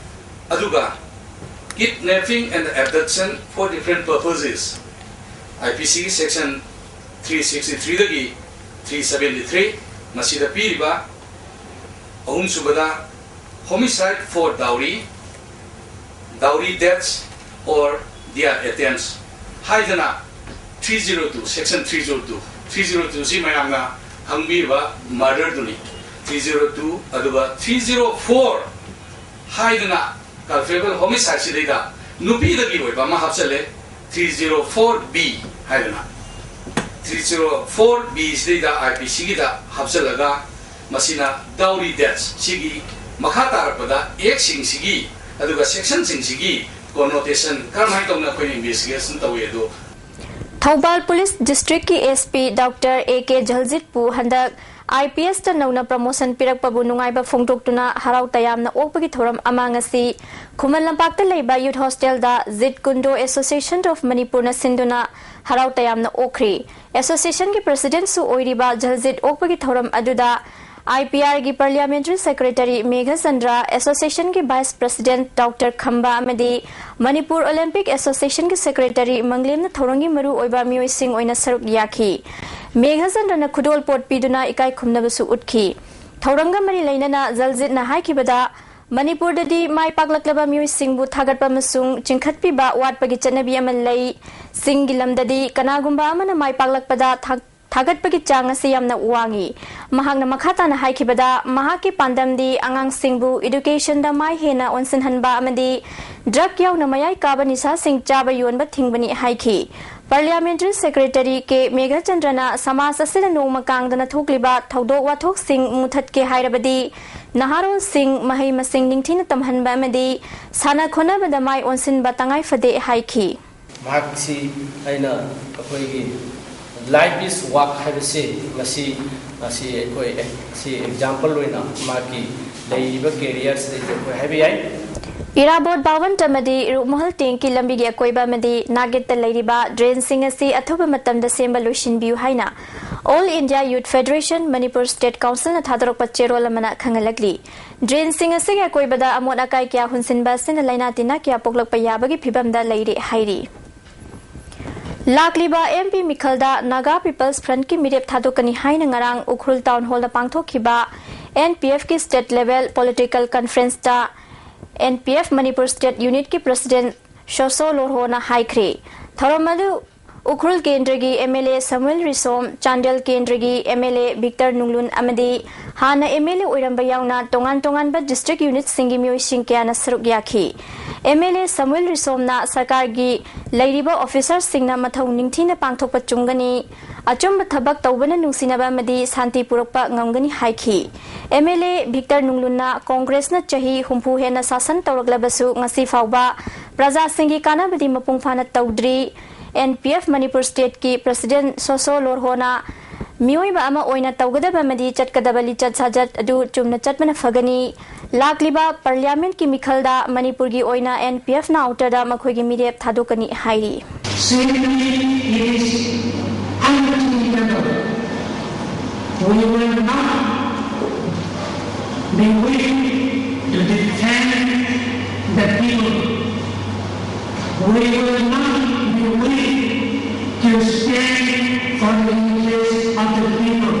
ꯑꯗꯨꯒ kidnapping and abduction for different purposes, IPCꯒꯤ section three sixty threeꯗꯒꯤ three seventy three, ꯃꯁꯤꯗ ꯄꯤꯔꯤꯕ ꯑꯍꯨꯝꯁꯨꯕꯗ homicide for dowry, dowry deaths or their attempts ꯍꯥꯏꯗꯅ three zero two, section three zero two, three zero twoꯁꯤ ꯃꯌꯥꯝꯅ ꯈꯪꯕꯤꯕ ꯃꯔꯗꯔꯗꯨꯅꯤ꯫ Three zero two ꯑꯗꯨꯒ three zero four ꯍꯥꯏꯗꯨꯅ ꯀꯜꯄꯦꯕꯜ ꯍꯣꯃꯤꯁꯥꯏꯗꯁꯤꯗꯩꯗ ꯅꯨꯄꯤꯗꯒꯤ ꯑꯣꯏꯕ ꯑꯃ ꯍꯥꯞꯆꯜꯂꯦ꯫ ꯊ꯭ꯔꯤ ꯖꯤꯔꯣ ꯐꯣꯔ ꯕꯤ ꯍꯥꯏꯗꯅ ꯊ꯭ꯔꯤ ꯖꯤꯔꯣ ꯐꯣꯔ ꯕꯤ ꯁꯤꯗꯩꯗ I P ꯁꯤꯒꯤꯗ ꯍꯥꯞꯆꯜꯂꯒ ꯃꯁꯤꯅ ꯗꯥꯎꯔꯤ ꯗꯦꯠꯁ ꯁꯤꯒꯤ ꯃꯈꯥ ꯇꯥꯔꯛꯄꯗ ꯑꯦꯛꯁꯤꯡꯁꯤꯒꯤ ꯑꯗꯨꯒ ꯁꯦꯛꯁꯟꯁꯤꯡꯁꯤꯒꯤ ꯀꯣꯅꯣꯇꯦꯁꯟ ꯀꯔꯝꯍꯥꯏꯅ ꯇꯧꯅ ꯑꯩꯈꯣꯏꯅ ꯏꯟꯚꯦꯁꯇꯤꯒꯦꯁꯟ ꯇꯧꯏ ꯑꯗꯨ ꯊꯧꯕꯥꯜ ꯄꯨꯂꯤꯁ ꯗꯤꯁꯇ꯭ꯔꯤꯛꯀꯤ S P doctor A K ꯖꯜꯖꯤꯠꯄꯨ ꯍꯟꯗꯛ ꯑꯥꯏ ꯄꯤ ꯑꯦꯁꯇ ꯅꯧꯅ ꯄ꯭ꯔꯃꯣꯁꯟ ꯄꯤꯔꯛꯄꯕꯨ ꯅꯨꯡꯉꯥꯏꯕ ꯐꯣꯡꯗꯣꯛꯇꯨꯅ ꯍꯔꯥꯎ ꯇꯌꯥꯝꯅ ꯑꯣꯛꯄꯒꯤ ꯊꯧꯔꯝ ꯑꯃ ꯉꯁꯤ ꯈꯨꯃꯟ ꯂꯝꯄꯥꯛꯇ ꯂꯩꯕ ꯌꯨꯠ ꯍꯣꯁꯇꯦꯜꯗ ꯖꯤꯠ ꯀꯨꯟꯗꯣ ꯑꯦꯁꯣꯁꯤꯌꯦꯁꯟ ꯑꯣꯐ ꯃꯅꯤꯄꯨꯔꯅ ꯁꯤꯟꯗꯨꯅ ꯍꯔꯥꯎ ꯇꯌꯥꯝꯅ ꯑꯣꯛꯈ꯭ꯔꯤ꯫ ꯑꯦꯁꯣꯁꯤꯌꯦꯁꯟꯒꯤ ꯄ꯭ꯔꯁꯤꯗꯦꯟꯠꯁꯨ ꯑꯣꯏꯔꯤꯕ ꯖꯜꯖꯤꯠ ꯑꯣꯛꯄꯒꯤ ꯊꯧꯔꯝ ꯑꯗꯨꯗ ꯑꯥꯏ ꯄꯤ ꯑꯥꯔꯒꯤ ꯄꯥꯔꯂꯤꯌꯥꯃꯦꯟꯇꯔꯤ ꯁꯦꯀ꯭ꯔꯦꯇꯔꯤ ꯃꯦꯘꯆꯟꯗ꯭ꯔ, ꯑꯦꯁꯣꯁꯤꯌꯦꯁꯟꯒꯤ ꯚꯥꯏꯁ ꯄ꯭ꯔꯁꯤꯗꯦꯟꯠ ꯗꯣꯛꯇꯔ ꯈꯝꯕ ꯑꯃꯗꯤ ꯃꯅꯤꯄꯨꯔ ꯑꯣꯂꯤꯝꯄꯤꯛ ꯑꯦꯁꯣꯁꯤꯌꯦꯁꯟꯒꯤ ꯁꯦꯀ꯭ꯔꯦꯇꯔꯤ ꯃꯪꯂꯦꯝꯅ ꯊꯧꯔꯝꯒꯤ ꯃꯔꯨꯑꯣꯏꯕ ꯃꯤꯑꯣꯏꯁꯤꯡ ꯑꯣꯏꯅ ꯁꯔꯨꯛ ꯌꯥꯈꯤ꯫ ꯃꯦꯘꯆꯟꯗ꯭ꯔꯅ ꯈꯨꯗꯣꯜ ꯄꯣꯠ ꯄꯤꯗꯨꯅ ꯏꯀꯥꯏ ꯈꯨꯝꯅꯕꯁꯨ ꯎꯠꯈꯤ꯫ ꯊꯧꯔꯝꯒ ꯃꯔꯤ ꯂꯩꯅꯅ ꯖꯜꯖꯤꯠꯅ ꯍꯥꯏꯈꯤꯕꯗ, ꯃꯅꯤꯄꯨꯔꯗꯗꯤ ꯃꯥꯏ ꯄꯥꯛꯂꯛꯂꯕ ꯃꯤꯑꯣꯏꯁꯤꯡꯕꯨ ꯊꯥꯒꯠꯄ ꯑꯃꯁꯨꯡ ꯆꯤꯡꯈꯠꯄꯤꯕ ꯋꯥꯠꯄꯒꯤ ꯆꯠꯅꯕꯤ ꯑꯃ ꯂꯩ꯫ ꯆꯤꯡꯒꯤ ꯂꯝꯗꯗꯤ ꯀꯅꯥꯒꯨꯝꯕ ꯑꯃꯅ ꯃꯥꯏ ꯄꯥꯛꯂꯛꯄꯗ ꯊꯥ-, ꯊꯥꯒꯠꯄꯒꯤ ꯆꯥꯡ ꯑꯁꯤ ꯌꯥꯝꯅ ꯋꯥꯡꯏ꯫ ꯃꯍꯥꯛꯅ ꯃꯈꯥ ꯇꯥꯅ ꯍꯥꯏꯈꯤꯕꯗ, ꯃꯍꯥꯛꯀꯤ ꯄꯥꯟꯗꯝꯗꯤ ꯑꯉꯥꯡꯁꯤꯡꯕꯨ ꯏꯗꯨꯀꯦꯁꯟꯗ ꯃꯥꯏ ꯍꯦꯟꯅ ꯑꯣꯟꯁꯤꯟꯍꯟꯕ ꯑꯃꯗꯤ ꯗ꯭ꯔꯒ ꯌꯥꯎꯅ ꯃꯌꯥꯏ ꯀꯥꯕ ꯅꯤꯁꯥꯁꯤꯡ ꯆꯥꯕ ꯌꯣꯟꯕ ꯊꯤꯡꯕꯅꯤ ꯍꯥꯏꯈꯤ꯫ ꯄꯥꯔꯂꯤꯌꯥꯃꯦꯟꯇꯔꯤ ꯁꯦꯀ꯭ꯔꯦꯇꯔꯤ ꯀꯦ ꯃꯦꯘꯆꯟꯗ꯭ꯔꯅ ꯁꯃꯥꯖ ꯑꯁꯤꯗ ꯅꯣꯡꯃ ꯀꯥꯡꯗꯅ ꯊꯣꯛꯂꯤꯕ ꯊꯧꯗꯣꯛ ꯋꯥꯊꯣꯛꯁꯤꯡ ꯃꯨꯊꯠꯀꯦ ꯍꯥꯏꯔꯕꯗꯤ ꯅꯍꯥꯔꯣꯜꯁꯤꯡ ꯃꯍꯩ ꯃꯁꯤꯡ ꯅꯤꯡꯊꯤꯅ ꯇꯝꯍꯟꯕ ꯑꯃꯗꯤ ꯁꯥꯟꯅ ꯈꯣꯠꯅꯕꯗ ꯃꯥꯏ ꯑꯣꯟꯁꯤꯟꯕ ꯇꯉꯥꯏ ꯐꯗꯦ ꯍꯥꯏꯈꯤ꯫ ꯃꯍꯥꯛꯁꯤ ꯑꯩꯅ ꯑꯩꯈꯣꯏꯒꯤ life is work ꯍꯥꯏꯕꯁꯤ ꯃꯁꯤ, ꯃꯁꯤ ꯑꯩꯈꯣꯏ ꯑꯦ-, ꯁꯤ ꯑꯦꯛꯖꯥꯝꯄꯜ ꯑꯣꯏꯅ ꯃꯍꯥꯛꯀꯤ ꯂꯩꯔꯤꯕ ꯀꯦꯔꯤꯌꯔꯁꯤꯗꯩꯁꯨ ꯑꯩꯈꯣꯏ ꯍꯥꯏꯕ ꯌꯥꯏ꯫ ꯏꯔꯥꯕꯣꯠ ꯕꯥꯋꯟ ꯑꯃꯗꯤ ꯔꯨꯛꯃꯍꯜ ꯇꯦꯡꯀꯤ ꯂꯝꯕꯤꯒꯤ ꯑꯀꯣꯏꯕ ꯑꯃꯗꯤ ꯅꯥꯒꯦꯠꯇ ꯂꯩꯔꯤꯕ ꯗ꯭ꯔꯦꯟꯁꯤꯡ ꯑꯁꯤ ꯑꯊꯨꯕ ꯃꯇꯝꯗ ꯁꯦꯝꯕ ꯂꯣꯏꯁꯤꯟꯕꯤꯌꯨ ꯍꯥꯏꯅ All India Youth Federation Manipur State Councilꯅ ꯊꯥꯗꯣꯔꯛꯄ ꯆꯦꯔꯣꯜ ꯑꯃꯅ ꯈꯪꯍꯜꯂꯛꯂꯤ꯫ ꯗ꯭ꯔꯦꯟꯁꯤꯡ ꯑꯁꯤꯒꯤ ꯑꯀꯣꯏꯕꯗ ꯑꯃꯣꯠ ꯑꯀꯥꯏ ꯀꯌꯥ ꯍꯨꯟꯁꯤꯟꯕ ꯑꯁꯤꯅ ꯂꯥꯏꯅꯥ ꯇꯤꯟꯅꯥ ꯀꯌꯥ ꯄꯣꯛꯂꯛꯄ ꯌꯥꯕꯒꯤ ꯐꯤꯕꯝꯗ ꯂꯩꯔꯦ ꯍꯥꯏꯔꯤ꯫ ꯂꯥꯛꯂꯤꯕ ꯑꯦꯝ ꯄꯤ ꯃꯤꯈꯜꯗ Naga People's Frontꯀꯤ ꯃꯤꯔꯦꯞ ꯊꯥꯗꯣꯛꯀꯅꯤ ꯍꯥꯏꯅ ꯉꯔꯥꯡ ꯎꯈ꯭ꯔꯨꯜ ꯇꯥꯎꯟ ꯍꯣꯜꯗ ꯄꯥꯡꯊꯣꯛꯈꯤꯕ ꯑꯦꯟ ꯄꯤ ꯑꯦꯐꯀꯤ state level political conferenceꯇ N P F Manipur state unitꯀꯤ president ꯁꯣꯁꯣ ꯂꯣꯔꯍꯣꯅ ꯍꯥꯏꯈ꯭ꯔꯦ꯫ ꯊꯧꯔꯝ ꯑꯗꯨ ꯎꯈ꯭ꯔꯨꯜ ꯀꯦꯟꯗ꯭ꯔꯒꯤ M L A Samuel Risom, Chandel ꯀꯦꯟꯗ꯭ꯔꯒꯤ M L A Victor Nunglun ꯑꯃꯗꯤ ꯍꯥꯟꯅ ꯑꯦꯝ ꯑꯦꯜ ꯑꯦ ꯑꯣꯏꯔꯝꯕ ꯌꯥꯎꯅ ꯇꯣꯉꯥꯟ ꯇꯣꯉꯥꯟꯕ ꯗꯤꯁꯇ꯭ꯔꯤꯛ ꯌꯨꯅꯤꯠꯁꯤꯡꯒꯤ ꯃꯤꯑꯣꯏꯁꯤꯡ ꯀꯌꯥꯅ ꯁꯔꯨꯛ ꯌꯥꯈꯤ꯫ ꯑꯦꯝ ꯑꯦꯜ ꯑꯦ ꯁꯃꯨꯑꯦꯜ ꯔꯤꯁꯣꯝꯅ ꯁꯔꯀꯥꯔꯒꯤ ꯂꯩꯔꯤꯕ ꯑꯣꯐꯤꯁꯥꯔꯁꯤꯡꯅ ꯃꯊꯧ ꯅꯤꯡꯊꯤꯅ ꯄꯥꯡꯊꯣꯛꯄ ꯆꯨꯝꯒꯅꯤ, ꯑꯆꯨꯝꯕ ꯊꯕꯛ ꯇꯧꯕꯅ ꯅꯨꯡꯁꯤꯅꯕ ꯑꯃꯗꯤ ꯁꯥꯟꯇꯤ ꯄꯨꯔꯛꯄ ꯉꯝꯒꯅꯤ ꯍꯥꯏꯈꯤ꯫ ꯑꯦꯝ ꯑꯦꯜ ꯑꯦ ꯚꯤꯛꯇꯔ ꯅꯨꯡꯂꯨꯟꯅ ꯀꯣꯡꯒ꯭ꯔꯦꯁꯅ ꯆꯍꯤ ꯍꯨꯝꯐꯨ ꯍꯦꯟꯅ ꯁꯥꯁꯟ ꯇꯧꯔꯛꯂꯕꯁꯨ ꯉꯁꯤ ꯐꯥꯎꯕ ꯄ꯭ꯔꯖꯥꯁꯤꯡꯒꯤ ꯀꯥꯟꯅꯕꯗꯤ ꯃꯄꯨꯡ ꯐꯥꯅ ꯇꯧꯗ꯭ꯔꯤ꯫ ꯑꯦꯟ ꯄꯤ ꯑꯦꯐ ꯃꯅꯤꯄꯨꯔ ꯁ꯭ꯇꯦꯠꯀꯤ ꯄ꯭ꯔꯁꯤꯗꯦꯟꯠ ꯁꯣꯁꯣ ꯂꯣꯔꯍꯣꯅ ꯃꯤꯑꯣꯏꯕ ꯑꯃ ꯑꯣꯏꯅ ꯇꯧꯒꯗꯕ ꯑꯃꯗꯤ ꯆꯠꯀꯗꯕ ꯂꯤꯆꯠ ꯁꯥꯖꯠ ꯑꯗꯨ ꯆꯨꯝꯅ ꯆꯠꯄꯅ ꯐꯒꯅꯤ꯫ ꯂꯥꯛꯂꯤꯕ ꯄꯥꯔꯂꯤꯌꯥꯃꯦꯟꯠꯀꯤ ꯃꯤꯈꯜꯗ ꯃꯅꯤꯄꯨꯔꯒꯤ ꯑꯣꯏꯅ ꯑꯦꯟ ꯄꯤ ꯑꯦꯐꯅ ꯑꯥꯎꯇꯔꯗ ꯃꯈꯣꯏꯒꯤ ꯃꯤꯔꯦꯞ ꯊꯥꯗꯣꯛꯀꯅꯤ ꯍꯥꯏꯔꯤ꯫ Simply, it is unthinkable. We will not be willing to defend the people. We will not be willing to stand for the interests of the people.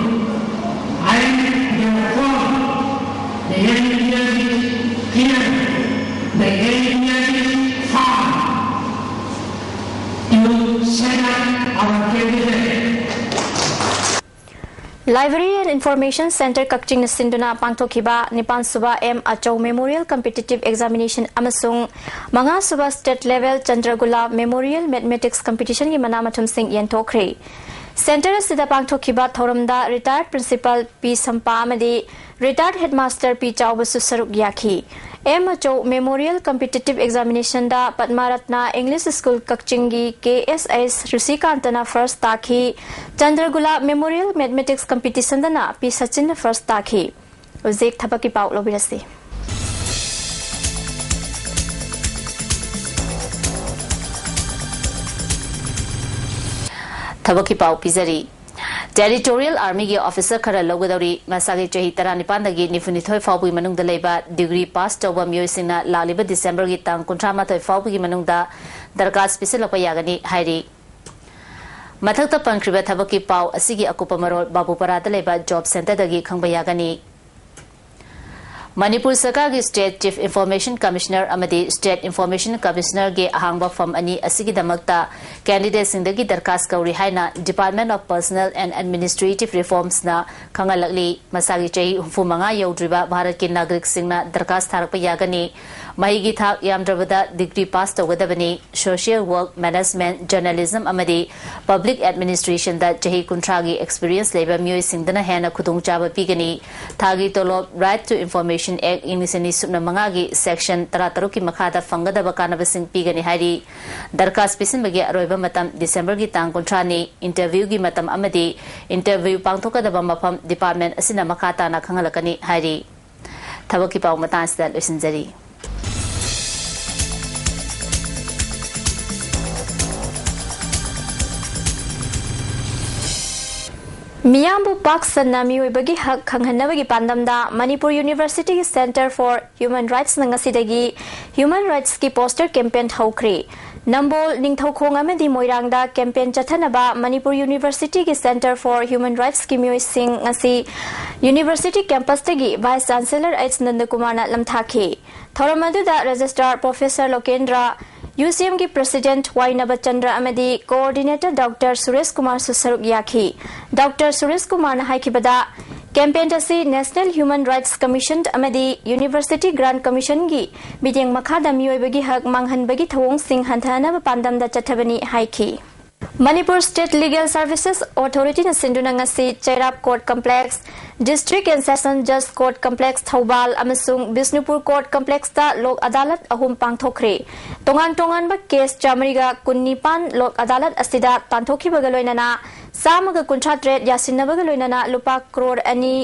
And therefore, the N P F is clear. The N P F is firm to set up our candidate. Library and Information Centre ꯀꯛꯆꯤꯡꯅ ꯁꯤꯟꯗꯨꯅ ꯄꯥꯡꯊꯣꯛꯈꯤꯕ ꯅꯤꯄꯥꯟ ꯁꯨꯕ M ꯑꯆꯧ Memorial Competitive Examination ꯑꯃꯁꯨꯡ ꯃꯉꯥ ꯁꯨꯕ State Level ꯆꯟꯗ꯭ꯔꯒꯨꯂꯥ Memorial Mathematics Competitionꯒꯤ ꯃꯅꯥ ꯃꯊꯨꯝꯁꯤꯡ ꯌꯦꯟꯊꯣꯛꯈ꯭ꯔꯦ꯫ Centre ꯑꯁꯤꯗ ꯄꯥꯡꯊꯣꯛꯈꯤꯕ ꯊꯧꯔꯝꯗ retired Principal ꯄꯤ ꯁꯝꯄꯥ ꯑꯃꯗꯤ retired Headmaster ꯄꯤ ꯆꯥꯎꯕꯁꯨ ꯁꯔꯨꯛ ꯌꯥꯈꯤ꯫ ꯑꯦꯝ ꯑꯆꯧ Memorial Competitive Examinationꯗ ꯄꯗꯃꯥ ꯔꯠꯅ English School ꯀꯛꯆꯤꯡꯒꯤ ꯀꯦ ꯑꯦꯁ ꯑꯦꯁ ꯔꯤꯁꯤꯀꯥꯟꯇꯅ first ꯇꯥꯈꯤ꯫ ꯆꯟꯗ꯭ꯔꯒꯨꯂꯥ Memorial Mathematics Competitionꯗꯅ ꯄꯤ ꯁꯆꯤꯟꯅ first ꯇꯥꯈꯤ꯫ ꯍꯧꯖꯤꯛ ꯊꯕꯛꯀꯤ ꯄꯥꯎ ꯂꯧꯕꯤꯔꯁꯤ꯫ ꯊꯕꯛꯀꯤ ꯄꯥꯎ ꯄꯤꯖꯔꯤ꯫ Territorial Armyꯒꯤ officer ꯈꯔ ꯂꯧꯒꯗꯧꯔꯤ꯫ ꯃꯁꯥꯒꯤ ꯆꯍꯤ ꯇꯔꯥꯅꯤꯄꯥꯟꯗꯒꯤ ꯅꯤꯐꯨꯅꯤꯊꯣꯏ ꯐꯥꯎꯕꯒꯤ ꯃꯅꯨꯡꯗ ꯂꯩꯕ degree pass ꯇꯧꯕ ꯃꯤꯑꯣꯏꯁꯤꯡꯅ ꯂꯥꯛꯂꯤꯕ Decemberꯒꯤ ꯇꯥꯡ ꯀꯨꯟꯊ꯭ꯔꯥ ꯃꯥꯊꯣꯏ ꯐꯥꯎꯕꯒꯤ ꯃꯅꯨꯡꯗ ꯗꯔꯈꯥꯁ ꯄꯤꯁꯤꯜꯂꯛꯄ ꯌꯥꯒꯅꯤ ꯍꯥꯏꯔꯤ꯫ ꯃꯊꯛꯇ ꯄꯟꯈ꯭ꯔꯤꯕ ꯊꯕꯛꯀꯤ ꯄꯥꯎ ꯑꯁꯤꯒꯤ ꯑꯀꯨꯞꯄ ꯃꯔꯣꯜ ꯕꯥꯕꯨꯄꯥꯔꯥꯗ ꯂꯩꯕ job centreꯗꯒꯤ ꯈꯪꯕ ꯌꯥꯒꯅꯤ꯫ ꯃꯅꯤꯄꯨꯔ ꯁꯔꯀꯥꯔꯒꯤ State Chief Information Commissioner ꯑꯃꯗꯤ State Information Commissionerꯒꯤ ꯑꯍꯥꯡꯕ ꯐꯝ ꯑꯅꯤ ꯑꯁꯤꯒꯤꯗꯃꯛꯇ candidateꯁꯤꯡꯗꯒꯤ ꯗꯔꯈꯥꯁ ꯀꯧꯔꯤ ꯍꯥꯏꯅ Department of Personnel and Administrative Reformsꯅ ꯈꯪꯍꯜꯂꯛꯂꯤ꯫ ꯃꯁꯥꯒꯤ ꯆꯍꯤ ꯍꯨꯝꯐꯨ ꯃꯉꯥ ꯌꯧꯗ꯭ꯔꯤꯕ ꯚꯥꯔꯠꯀꯤ ꯅꯥꯒꯔꯤꯛꯁꯤꯡꯅ ꯗꯔꯈꯥꯁ ꯊꯥꯔꯛꯄ ꯌꯥꯒꯅꯤ꯫ ꯃꯍꯩꯒꯤ ꯊꯥꯛ ꯌꯥꯝꯗ꯭ꯔꯕꯗ degree pass ꯇꯧꯒꯗꯕꯅꯤ꯫ Social Work, Management, Journalism ꯑꯃꯗꯤ Public Administrationꯗ ꯆꯍꯤ ꯀꯨꯟꯊ꯭ꯔꯥꯒꯤ experience ꯂꯩꯕ ꯃꯤꯑꯣꯏꯁꯤꯡꯗꯅ ꯍꯦꯟꯅ ꯈꯨꯗꯣꯡꯆꯥꯕ ꯄꯤꯒꯅꯤ꯫ ꯊꯥꯒꯤ ꯇꯣꯂꯣꯞ Right to Information Act ꯏꯪ ꯂꯤꯁꯤꯡ ꯑꯅꯤ ꯁꯨꯞꯅ ꯃꯉꯥꯒꯤ section ꯇꯔꯥꯇꯔꯨꯛꯀꯤ ꯃꯈꯥꯗ ꯐꯪꯒꯗꯕ ꯀꯥꯟꯅꯕꯁꯤꯡ ꯄꯤꯒꯅꯤ ꯍꯥꯏꯔꯤ꯫ ꯗꯔꯈꯥꯁ ꯄꯤꯁꯤꯟꯕꯒꯤ ꯑꯔꯣꯏꯕ ꯃꯇꯝ Decemberꯒꯤ ꯇꯥꯡ ꯀꯨꯟꯊ꯭ꯔꯥꯅꯤ꯫ Interviewꯒꯤ ꯃꯇꯝ ꯑꯃꯗꯤ interview ꯄꯥꯡꯊꯣꯛꯀꯗꯕ ꯃꯐꯝ department ꯑꯁꯤꯅ ꯃꯈꯥ ꯇꯥꯅ ꯈꯪꯍꯜꯂꯛꯀꯅꯤ ꯍꯥꯏꯔꯤ꯫ ꯊꯕꯛꯀꯤ ꯄꯥꯎ ꯃꯇꯥꯡ ꯑꯁꯤꯗ ꯂꯣꯏꯁꯤꯟꯖꯔꯤ꯫ ꯃꯤꯌꯥꯝꯕꯨ ꯄꯥꯛ ꯁꯟꯅ ꯃꯤꯑꯣꯏꯕꯒꯤ ꯍꯛ ꯈꯪꯍꯟꯅꯕꯒꯤ ꯄꯥꯟꯗꯝꯗ ꯃꯅꯤꯄꯨꯔ Universityꯒꯤ Center for Human Rightsꯅ ꯉꯁꯤꯗꯒꯤ Human Rightsꯀꯤ poster campaign ꯍꯧꯈ꯭ꯔꯦ꯫ ꯅꯝꯕꯣꯜ, ꯅꯤꯡꯊꯧꯈꯣꯡ ꯑꯃꯗꯤ ꯃꯣꯏꯔꯥꯡꯗ campaign ꯆꯠꯊꯅꯕ ꯃꯅꯤꯄꯨꯔ Universityꯒꯤ Center for Human Rightsꯀꯤ ꯃꯤꯑꯣꯏꯁꯤꯡ ꯉꯁꯤ University campusꯇꯒꯤ Vice Chancellor H ꯅꯟꯗꯀꯨꯃꯥꯔꯅ ꯂꯝꯊꯥꯈꯤ꯫ ꯊꯧꯔꯝ ꯑꯗꯨꯗ Registrar Professor ꯂꯣꯀꯦꯟꯗ꯭ꯔ, UCMꯒꯤ President ꯋꯥꯏ ꯅꯕꯆꯟꯗ꯭ꯔ ꯑꯃꯗꯤ Coordinator Doctor ꯁꯨꯔꯦꯁ ꯀꯨꯃꯥꯔꯁꯨ ꯁꯔꯨꯛ ꯌꯥꯈꯤ꯫ Doctor ꯁꯨꯔꯦꯁ ꯀꯨꯃꯥꯔꯅ ꯍꯥꯏꯈꯤꯕꯗ, campaign ꯑꯁꯤ National Human Rights Commission ꯑꯃꯗꯤ University Grant Commissionꯒꯤ ꯃꯤꯠꯌꯦꯡ ꯃꯈꯥꯗ ꯃꯤꯑꯣꯏꯕꯒꯤ ꯍꯛ ꯃꯥꯡꯍꯟꯕꯒꯤ ꯊꯧꯑꯣꯡꯁꯤꯡ ꯍꯟꯊꯍꯟꯅꯕ ꯄꯥꯟꯗꯝꯗ ꯆꯠꯊꯕꯅꯤ ꯍꯥꯏꯈꯤ꯫ ꯃꯅꯤꯄꯨꯔ State Legal Services Authorityꯅ ꯁꯤꯟꯗꯨꯅ ꯉꯁꯤ ꯆꯩꯔꯥꯞ Court Complex, District and Session Judge Court Complex Thoubal ꯑꯃꯁꯨꯡ ꯕꯤꯁꯅꯨꯄꯨꯔ Court Complexꯇ ꯂꯣꯛ ꯑꯗꯥꯂꯠ ꯑꯍꯨꯝ ꯄꯥꯡꯊꯣꯛꯈ꯭ꯔꯦ꯫ ꯇꯣꯉꯥꯟ ꯇꯣꯉꯥꯟꯕ case ꯆꯥꯃꯔꯤꯒ ꯀꯨꯟꯅꯤꯄꯥꯟ ꯂꯣꯛ ꯑꯗꯥꯂꯠ ꯑꯁꯤꯗ ꯇꯥꯟꯊꯣꯛꯈꯤꯕꯒ ꯂꯣꯏꯅꯅ ꯆꯥꯝꯃꯒ ꯀꯨꯟꯊ꯭ꯔꯥ ꯇꯔꯦꯠ ꯌꯥꯁꯤꯟꯅꯕꯒ ꯂꯣꯏꯅꯅ ꯂꯨꯄꯥ ꯀ꯭ꯔꯣꯔ ꯑꯅꯤ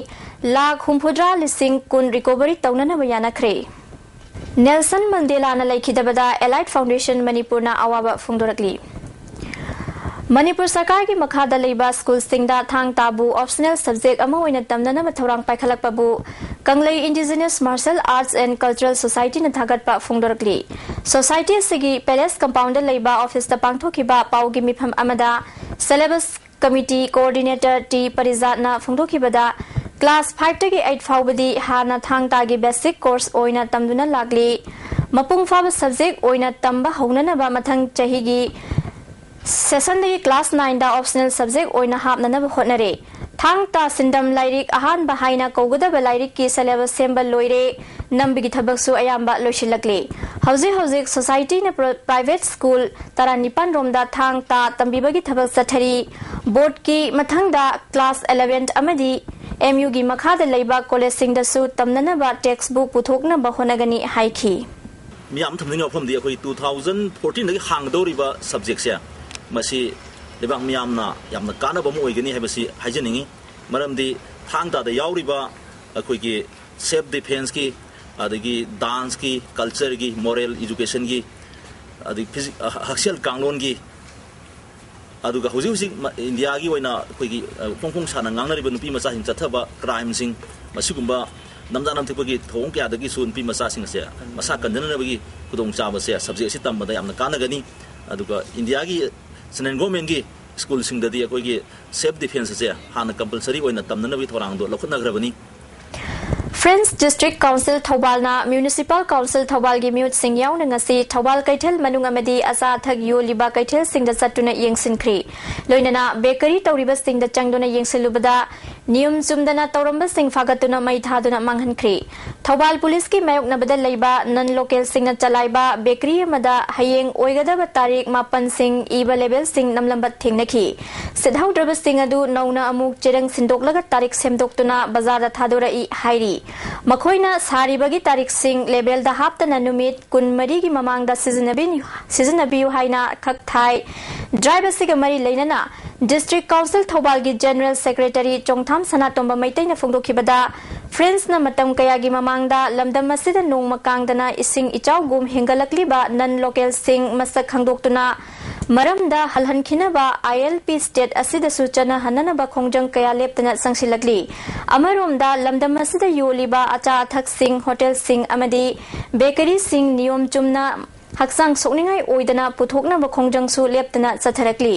ꯂꯥꯈ ꯍꯨꯝꯐꯨꯇꯔꯥ ꯂꯤꯁꯤꯡ ꯀꯨꯟ recovery ꯇꯧꯅꯅꯕ ꯌꯥꯅꯈ꯭ꯔꯦ꯫ ꯅꯦꯜꯁꯟ ꯃꯟꯗꯦꯂꯥꯅ ꯂꯩꯈꯤꯗꯕꯗ Allied Foundation ꯃꯅꯤꯄꯨꯔꯅ ꯑꯋꯥꯕ ꯐꯣꯡꯗꯣꯔꯛꯂꯤ꯫ ꯃꯅꯤꯄꯨꯔ ꯁꯔꯀꯥꯔꯒꯤ ꯃꯈꯥꯗ ꯂꯩꯕ ꯁ꯭ꯀꯨꯜꯁꯤꯡꯗ ꯊꯥꯡ ꯇꯥꯕꯨ optional subject ꯑꯃ ꯑꯣꯏꯅ ꯇꯝꯅꯅꯕ ꯊꯧꯔꯥꯡ ꯄꯥꯏꯈꯠꯂꯛꯄꯕꯨ ꯀꯪꯂꯩ Indigenous Martial Arts and Cultural Societyꯅ ꯊꯥꯒꯠꯄ ꯐꯣꯡꯗꯣꯔꯛꯂꯤ꯫ Society ꯑꯁꯤꯒꯤ Palace Compoundꯗ ꯂꯩꯕ officeꯇ ꯄꯥꯡꯊꯣꯛꯈꯤꯕ ꯄꯥꯎꯒꯤ ꯃꯤꯐꯝ ꯑꯃꯗ Syllabus Committee Coordinator ꯇꯤ ꯄꯔꯤꯖꯥꯠꯅ ꯐꯣꯡꯗꯣꯛꯈꯤꯕꯗ, ꯀ꯭ꯂꯥꯁ ꯐꯥꯏꯚꯇꯒꯤ ꯑꯩꯠ ꯐꯥꯎꯕꯗꯤ ꯍꯥꯟꯅ ꯊꯥꯡ ꯇꯥꯒꯤ ꯕꯦꯁꯤꯛ ꯀꯣꯔꯁ ꯑꯣꯏꯅ ꯇꯝꯗꯨꯅ ꯂꯥꯛꯂꯤ꯫ ꯃꯄꯨꯡ ꯐꯥꯕ ꯁꯕꯖꯦꯛ ꯑꯣꯏꯅ ꯇꯝꯕ ꯍꯧꯅꯅꯕ ꯃꯊꯪ ꯆꯍꯤꯒꯤ ꯁꯦꯁꯟꯗꯒꯤ ꯀ꯭ꯂꯥꯁ ꯅꯥꯏꯟꯗ ꯑꯣꯞꯁꯅꯦꯜ ꯁꯕꯖꯦꯛ ꯑꯣꯏꯅ ꯍꯥꯞꯅꯅꯕ ꯍꯣꯠꯅꯔꯦ꯫ ꯊꯥꯡ ꯇꯥ ꯁꯤꯟꯗꯝ ꯂꯥꯏꯔꯤꯛ ꯑꯍꯥꯟꯕ ꯍꯥꯏꯅ ꯀꯧꯒꯗꯕ ꯂꯥꯏꯔꯤꯛꯀꯤ ꯁꯦꯂꯦꯕꯁ ꯁꯦꯝꯕ ꯂꯣꯏꯔꯦ꯫ ꯅꯝꯕꯒꯤ ꯊꯕꯛꯁꯨ ꯑꯌꯥꯝꯕ ꯂꯣꯏꯁꯤꯜꯂꯛꯂꯦ꯫ ꯍꯧꯖꯤꯛ ꯍꯧꯖꯤꯛ ꯁꯣꯁꯥꯏꯇꯤꯅ ꯄ꯭ꯔ-, ꯄ꯭ꯔꯥꯏꯚꯦꯠ ꯁ꯭ꯀꯨꯜ ꯇꯔꯥꯅꯤꯄꯥꯟ ꯔꯣꯝꯗ ꯊꯥꯡ ꯇꯥ ꯇꯝꯕꯤꯕꯒꯤ ꯊꯕꯛ ꯆꯠꯊꯔꯤ꯫ ꯕꯣꯔꯗꯀꯤ ꯃꯊꯪꯗ ꯀ꯭ꯂꯥꯁ ꯑꯦꯂꯦꯚꯦꯟ ꯑꯃꯗꯤ ꯑꯦꯝ ꯌꯨꯒꯤ ꯃꯈꯥꯗ ꯂꯩꯕ ꯀꯣꯂꯦꯖꯁꯤꯡꯗꯁꯨ ꯇꯝꯅꯅꯕ ꯇꯦꯛꯁꯕꯨꯛ ꯄꯨꯊꯣꯛꯅꯕ ꯍꯣꯠꯅꯒꯅꯤ ꯍꯥꯏꯈꯤ꯫ ꯃꯤꯌꯥꯝ ꯊꯝꯖꯅꯤꯡꯕ ꯋꯥꯐꯝꯗꯤ ꯑꯩꯈꯣꯏ ꯇꯨ ꯊꯥꯎꯖꯟ ꯐꯣꯔꯇꯤꯟꯗꯒꯤ ꯍꯥꯡꯒꯗꯧꯔꯤꯕ ꯁꯕꯖꯦꯛꯁꯦ, ꯃꯁꯤ ꯂꯩꯕꯥꯛ ꯃꯤꯌꯥꯝꯅ ꯌꯥꯝꯅ ꯀꯥꯟꯅꯕ ꯑꯃ ꯑꯣꯏꯒꯅꯤ ꯍꯥꯏꯕꯁꯤ ꯍꯥꯏꯖꯅꯤꯡꯉꯤ꯫ ꯃꯔꯝꯗꯤ ꯊꯥꯡ ꯇꯥꯗ ꯌꯥꯎꯔꯤꯕ ꯑꯩꯈꯣꯏꯒꯤ ꯁꯦꯜꯐ ꯗꯤꯐꯦꯟꯁꯀꯤ, ꯑꯗꯒꯤ ꯗꯥꯟꯁꯀꯤ, ꯀꯜꯆꯔꯒꯤ, ꯃꯣꯔꯦꯜ ꯏꯖꯨꯀꯦꯁꯟꯒꯤ, ꯑꯗꯒꯤ ꯐꯤꯖꯤ-, ꯑ, ꯍꯛꯁꯦꯜ ꯀꯥꯡꯂꯣꯟꯒꯤ, ꯑꯗꯨꯒ ꯍꯧꯖꯤꯛ ꯍꯧꯖꯤꯛ ꯃ-, ꯏꯟꯗꯤꯌꯥꯒꯤ ꯑꯣꯏꯅ ꯑꯩꯈꯣꯏꯒꯤ, ꯑ, ꯐꯣꯡ ꯐꯣꯡ ꯁꯥꯅ ꯉꯥꯡꯅꯔꯤꯕ ꯅꯨꯄꯤ ꯃꯆꯥꯁꯤꯡ ꯆꯠꯊꯕ ꯀ꯭ꯔꯥꯏꯝꯁꯤꯡ, ꯃꯁꯤꯒꯨꯝꯕ ꯅꯝꯖꯥ ꯅꯝꯊꯤꯛꯄꯒꯤ ꯊꯧꯑꯣꯡ ꯀꯌꯥꯗꯒꯤꯁꯨ ꯅꯨꯄꯤ ꯃꯆꯥꯁꯤꯡ ꯑꯁꯦ ꯃꯁꯥ ꯀꯟꯖꯅꯅꯕꯒꯤ ꯈꯨꯗꯣꯡꯆꯥꯕꯁꯦ ꯁꯕꯖꯦꯛ ꯑꯁꯤ ꯇꯝꯕꯗ ꯌꯥꯝꯅ ꯀꯥꯟꯅꯒꯅꯤ꯫ ꯑꯗꯨꯒ ꯏꯟꯗꯤꯌꯥꯒꯤ ꯁꯦꯟꯇ꯭ꯔꯦꯜ ꯒꯣꯔꯃꯦꯟꯒꯤ ꯁ꯭ꯀꯨꯜꯁꯤꯡꯗꯗꯤ ꯑꯩꯈꯣꯏꯒꯤ ꯁꯦꯜꯐ ꯗꯤꯐꯦꯟꯁ ꯑꯁꯦ ꯍꯥꯟꯅ ꯀꯝꯄꯜꯁꯔꯤ ꯑꯣꯏꯅ ꯇꯝꯅꯅꯕꯒꯤ ꯊꯧꯔꯥꯡꯗꯣ ꯂꯧꯈꯠꯅꯈ꯭ꯔꯕꯅꯤ꯫ French District Council ꯊꯧꯕꯥꯜꯅ Municipal Council ꯊꯧꯕꯥꯜꯒꯤ ꯃꯤꯍꯨꯠꯁꯤꯡ ꯌꯥꯎꯅ ꯉꯁꯤ ꯊꯧꯕꯥꯜ ꯀꯩꯊꯦꯜ ꯃꯅꯨꯡ ꯑꯃꯗꯤ ꯑꯆꯥ ꯑꯊꯛ ꯌꯣꯜꯂꯤꯕ ꯀꯩꯊꯦꯜꯁꯤꯡꯗ ꯆꯠꯇꯨꯅ ꯌꯦꯡꯁꯤꯟꯈ꯭ꯔꯤ꯫ ꯂꯣꯏꯅꯅ ꯕꯦꯀꯔꯤ ꯇꯧꯔꯤꯕꯁꯤꯡꯗ ꯆꯪꯗꯨꯅ ꯌꯦꯡꯁꯤꯜꯂꯨꯕꯗ ꯅꯤꯌꯣꯝ ꯆꯨꯝꯗꯅ ꯇꯧꯔꯝꯕꯁꯤꯡ ꯐꯥꯒꯠꯇꯨꯅ ꯃꯩ ꯊꯥꯗꯨꯅ ꯃꯥꯡꯍꯟꯈ꯭ꯔꯤ꯫ ꯊꯧꯕꯥꯜ ꯄꯨꯂꯤꯁꯀꯤ ꯃꯥꯌꯣꯛꯅꯕꯗ ꯂꯩꯕ ꯅꯟ ꯂꯣꯀꯦꯜꯁꯤꯡꯅ ꯆꯂꯥꯏꯕ ꯕꯦꯀꯔꯤ ꯑꯃꯗ ꯍꯌꯦꯡ ꯑꯣꯏꯒꯗꯕ ꯇꯥꯔꯤꯛ ꯃꯥꯄꯟꯁꯤꯡ ꯏꯕ ꯂꯦꯕꯦꯜꯁꯤꯡ ꯅꯝꯂꯝꯕ ꯊꯦꯡꯅꯈꯤ꯫ ꯁꯤꯠꯍꯧꯗ꯭ꯔꯕꯁꯤꯡ ꯑꯗꯨ ꯅꯧꯅ ꯑꯃꯨꯛ ꯆꯦꯔꯪ ꯁꯤꯟꯗꯣꯛꯂꯒ ꯇꯥꯔꯤꯛ ꯁꯦꯝꯗꯣꯛꯇꯨꯅ ꯕꯖꯥꯔꯗ ꯊꯥꯗꯣꯔꯛꯏ ꯍꯥꯏꯔꯤ꯫ ꯃꯈꯣꯏꯅ ꯁꯥꯔꯤꯕꯒꯤ ꯇꯥꯔꯤꯛꯁꯤꯡ ꯂꯦꯕꯦꯜꯗ ꯍꯥꯞꯇꯅ ꯅꯨꯃꯤꯠ ꯀꯨꯟꯃꯔꯤꯒꯤ ꯃꯃꯥꯡꯗ ꯁꯤꯖꯤꯟꯅꯕꯤ-, ꯁꯤꯖꯤꯟꯅꯕꯤꯌꯨ ꯍꯥꯏꯅ ꯈꯛ ꯊꯥꯏ꯫ ꯗ꯭ꯔꯥꯏꯕ ꯑꯁꯤꯒ ꯃꯔꯤ ꯂꯩꯅꯅ District Council ꯊꯧꯕꯥꯜꯒꯤ General Secretary ꯆꯣꯡꯊꯥꯝ ꯁꯅꯥꯇꯣꯝꯕ ꯃꯩꯇꯩꯅ ꯐꯣꯡꯗꯣꯛꯈꯤꯕꯗ, Frenchꯅ ꯃꯇꯝ ꯀꯌꯥꯒꯤ ꯃꯃꯥꯡꯗ ꯂꯝꯗꯝ ꯑꯁꯤꯗ ꯅꯣꯡꯃ ꯀꯥꯡꯗꯅ ꯏꯁꯤꯡ ꯏꯆꯥꯎꯒꯨꯝ ꯍꯦꯟꯒꯠꯂꯛꯂꯤꯕ ꯅꯟ ꯂꯣꯀꯦꯜꯁꯤꯡ ꯃꯁꯛ ꯈꯪꯗꯣꯛꯇꯨꯅ ꯃꯔꯝꯗ ꯍꯜꯍꯟꯈꯤꯅꯕ ILP state ꯑꯁꯤꯗꯁꯨ ꯆꯠꯅꯍꯟꯅꯅꯕ ꯈꯣꯡꯖꯪ ꯀꯌꯥ ꯂꯦꯞꯇꯅ ꯆꯪꯁꯤꯜꯂꯛꯂꯤ꯫ ꯑꯃꯔꯣꯝꯗ ꯂꯝꯗꯝ ꯑꯁꯤꯗ ꯌꯣꯜꯂꯤꯕ ꯑꯆꯥ ꯑꯊꯛꯁꯤꯡ, ꯍꯣꯇꯦꯜꯁꯤꯡ ꯑꯃꯗꯤ ꯕꯦꯀꯔꯤꯁꯤꯡ ꯅꯤꯌꯣꯝ ꯆꯨꯝꯅ ꯍꯛꯆꯥꯡ ꯁꯣꯛꯅꯤꯡꯉꯥꯏ ꯑꯣꯏꯗꯅ ꯄꯨꯊꯣꯛꯅꯕ ꯈꯣꯡꯖꯪꯁꯨ ꯂꯦꯞꯇꯅ ꯆꯠꯊꯔꯛꯂꯤ꯫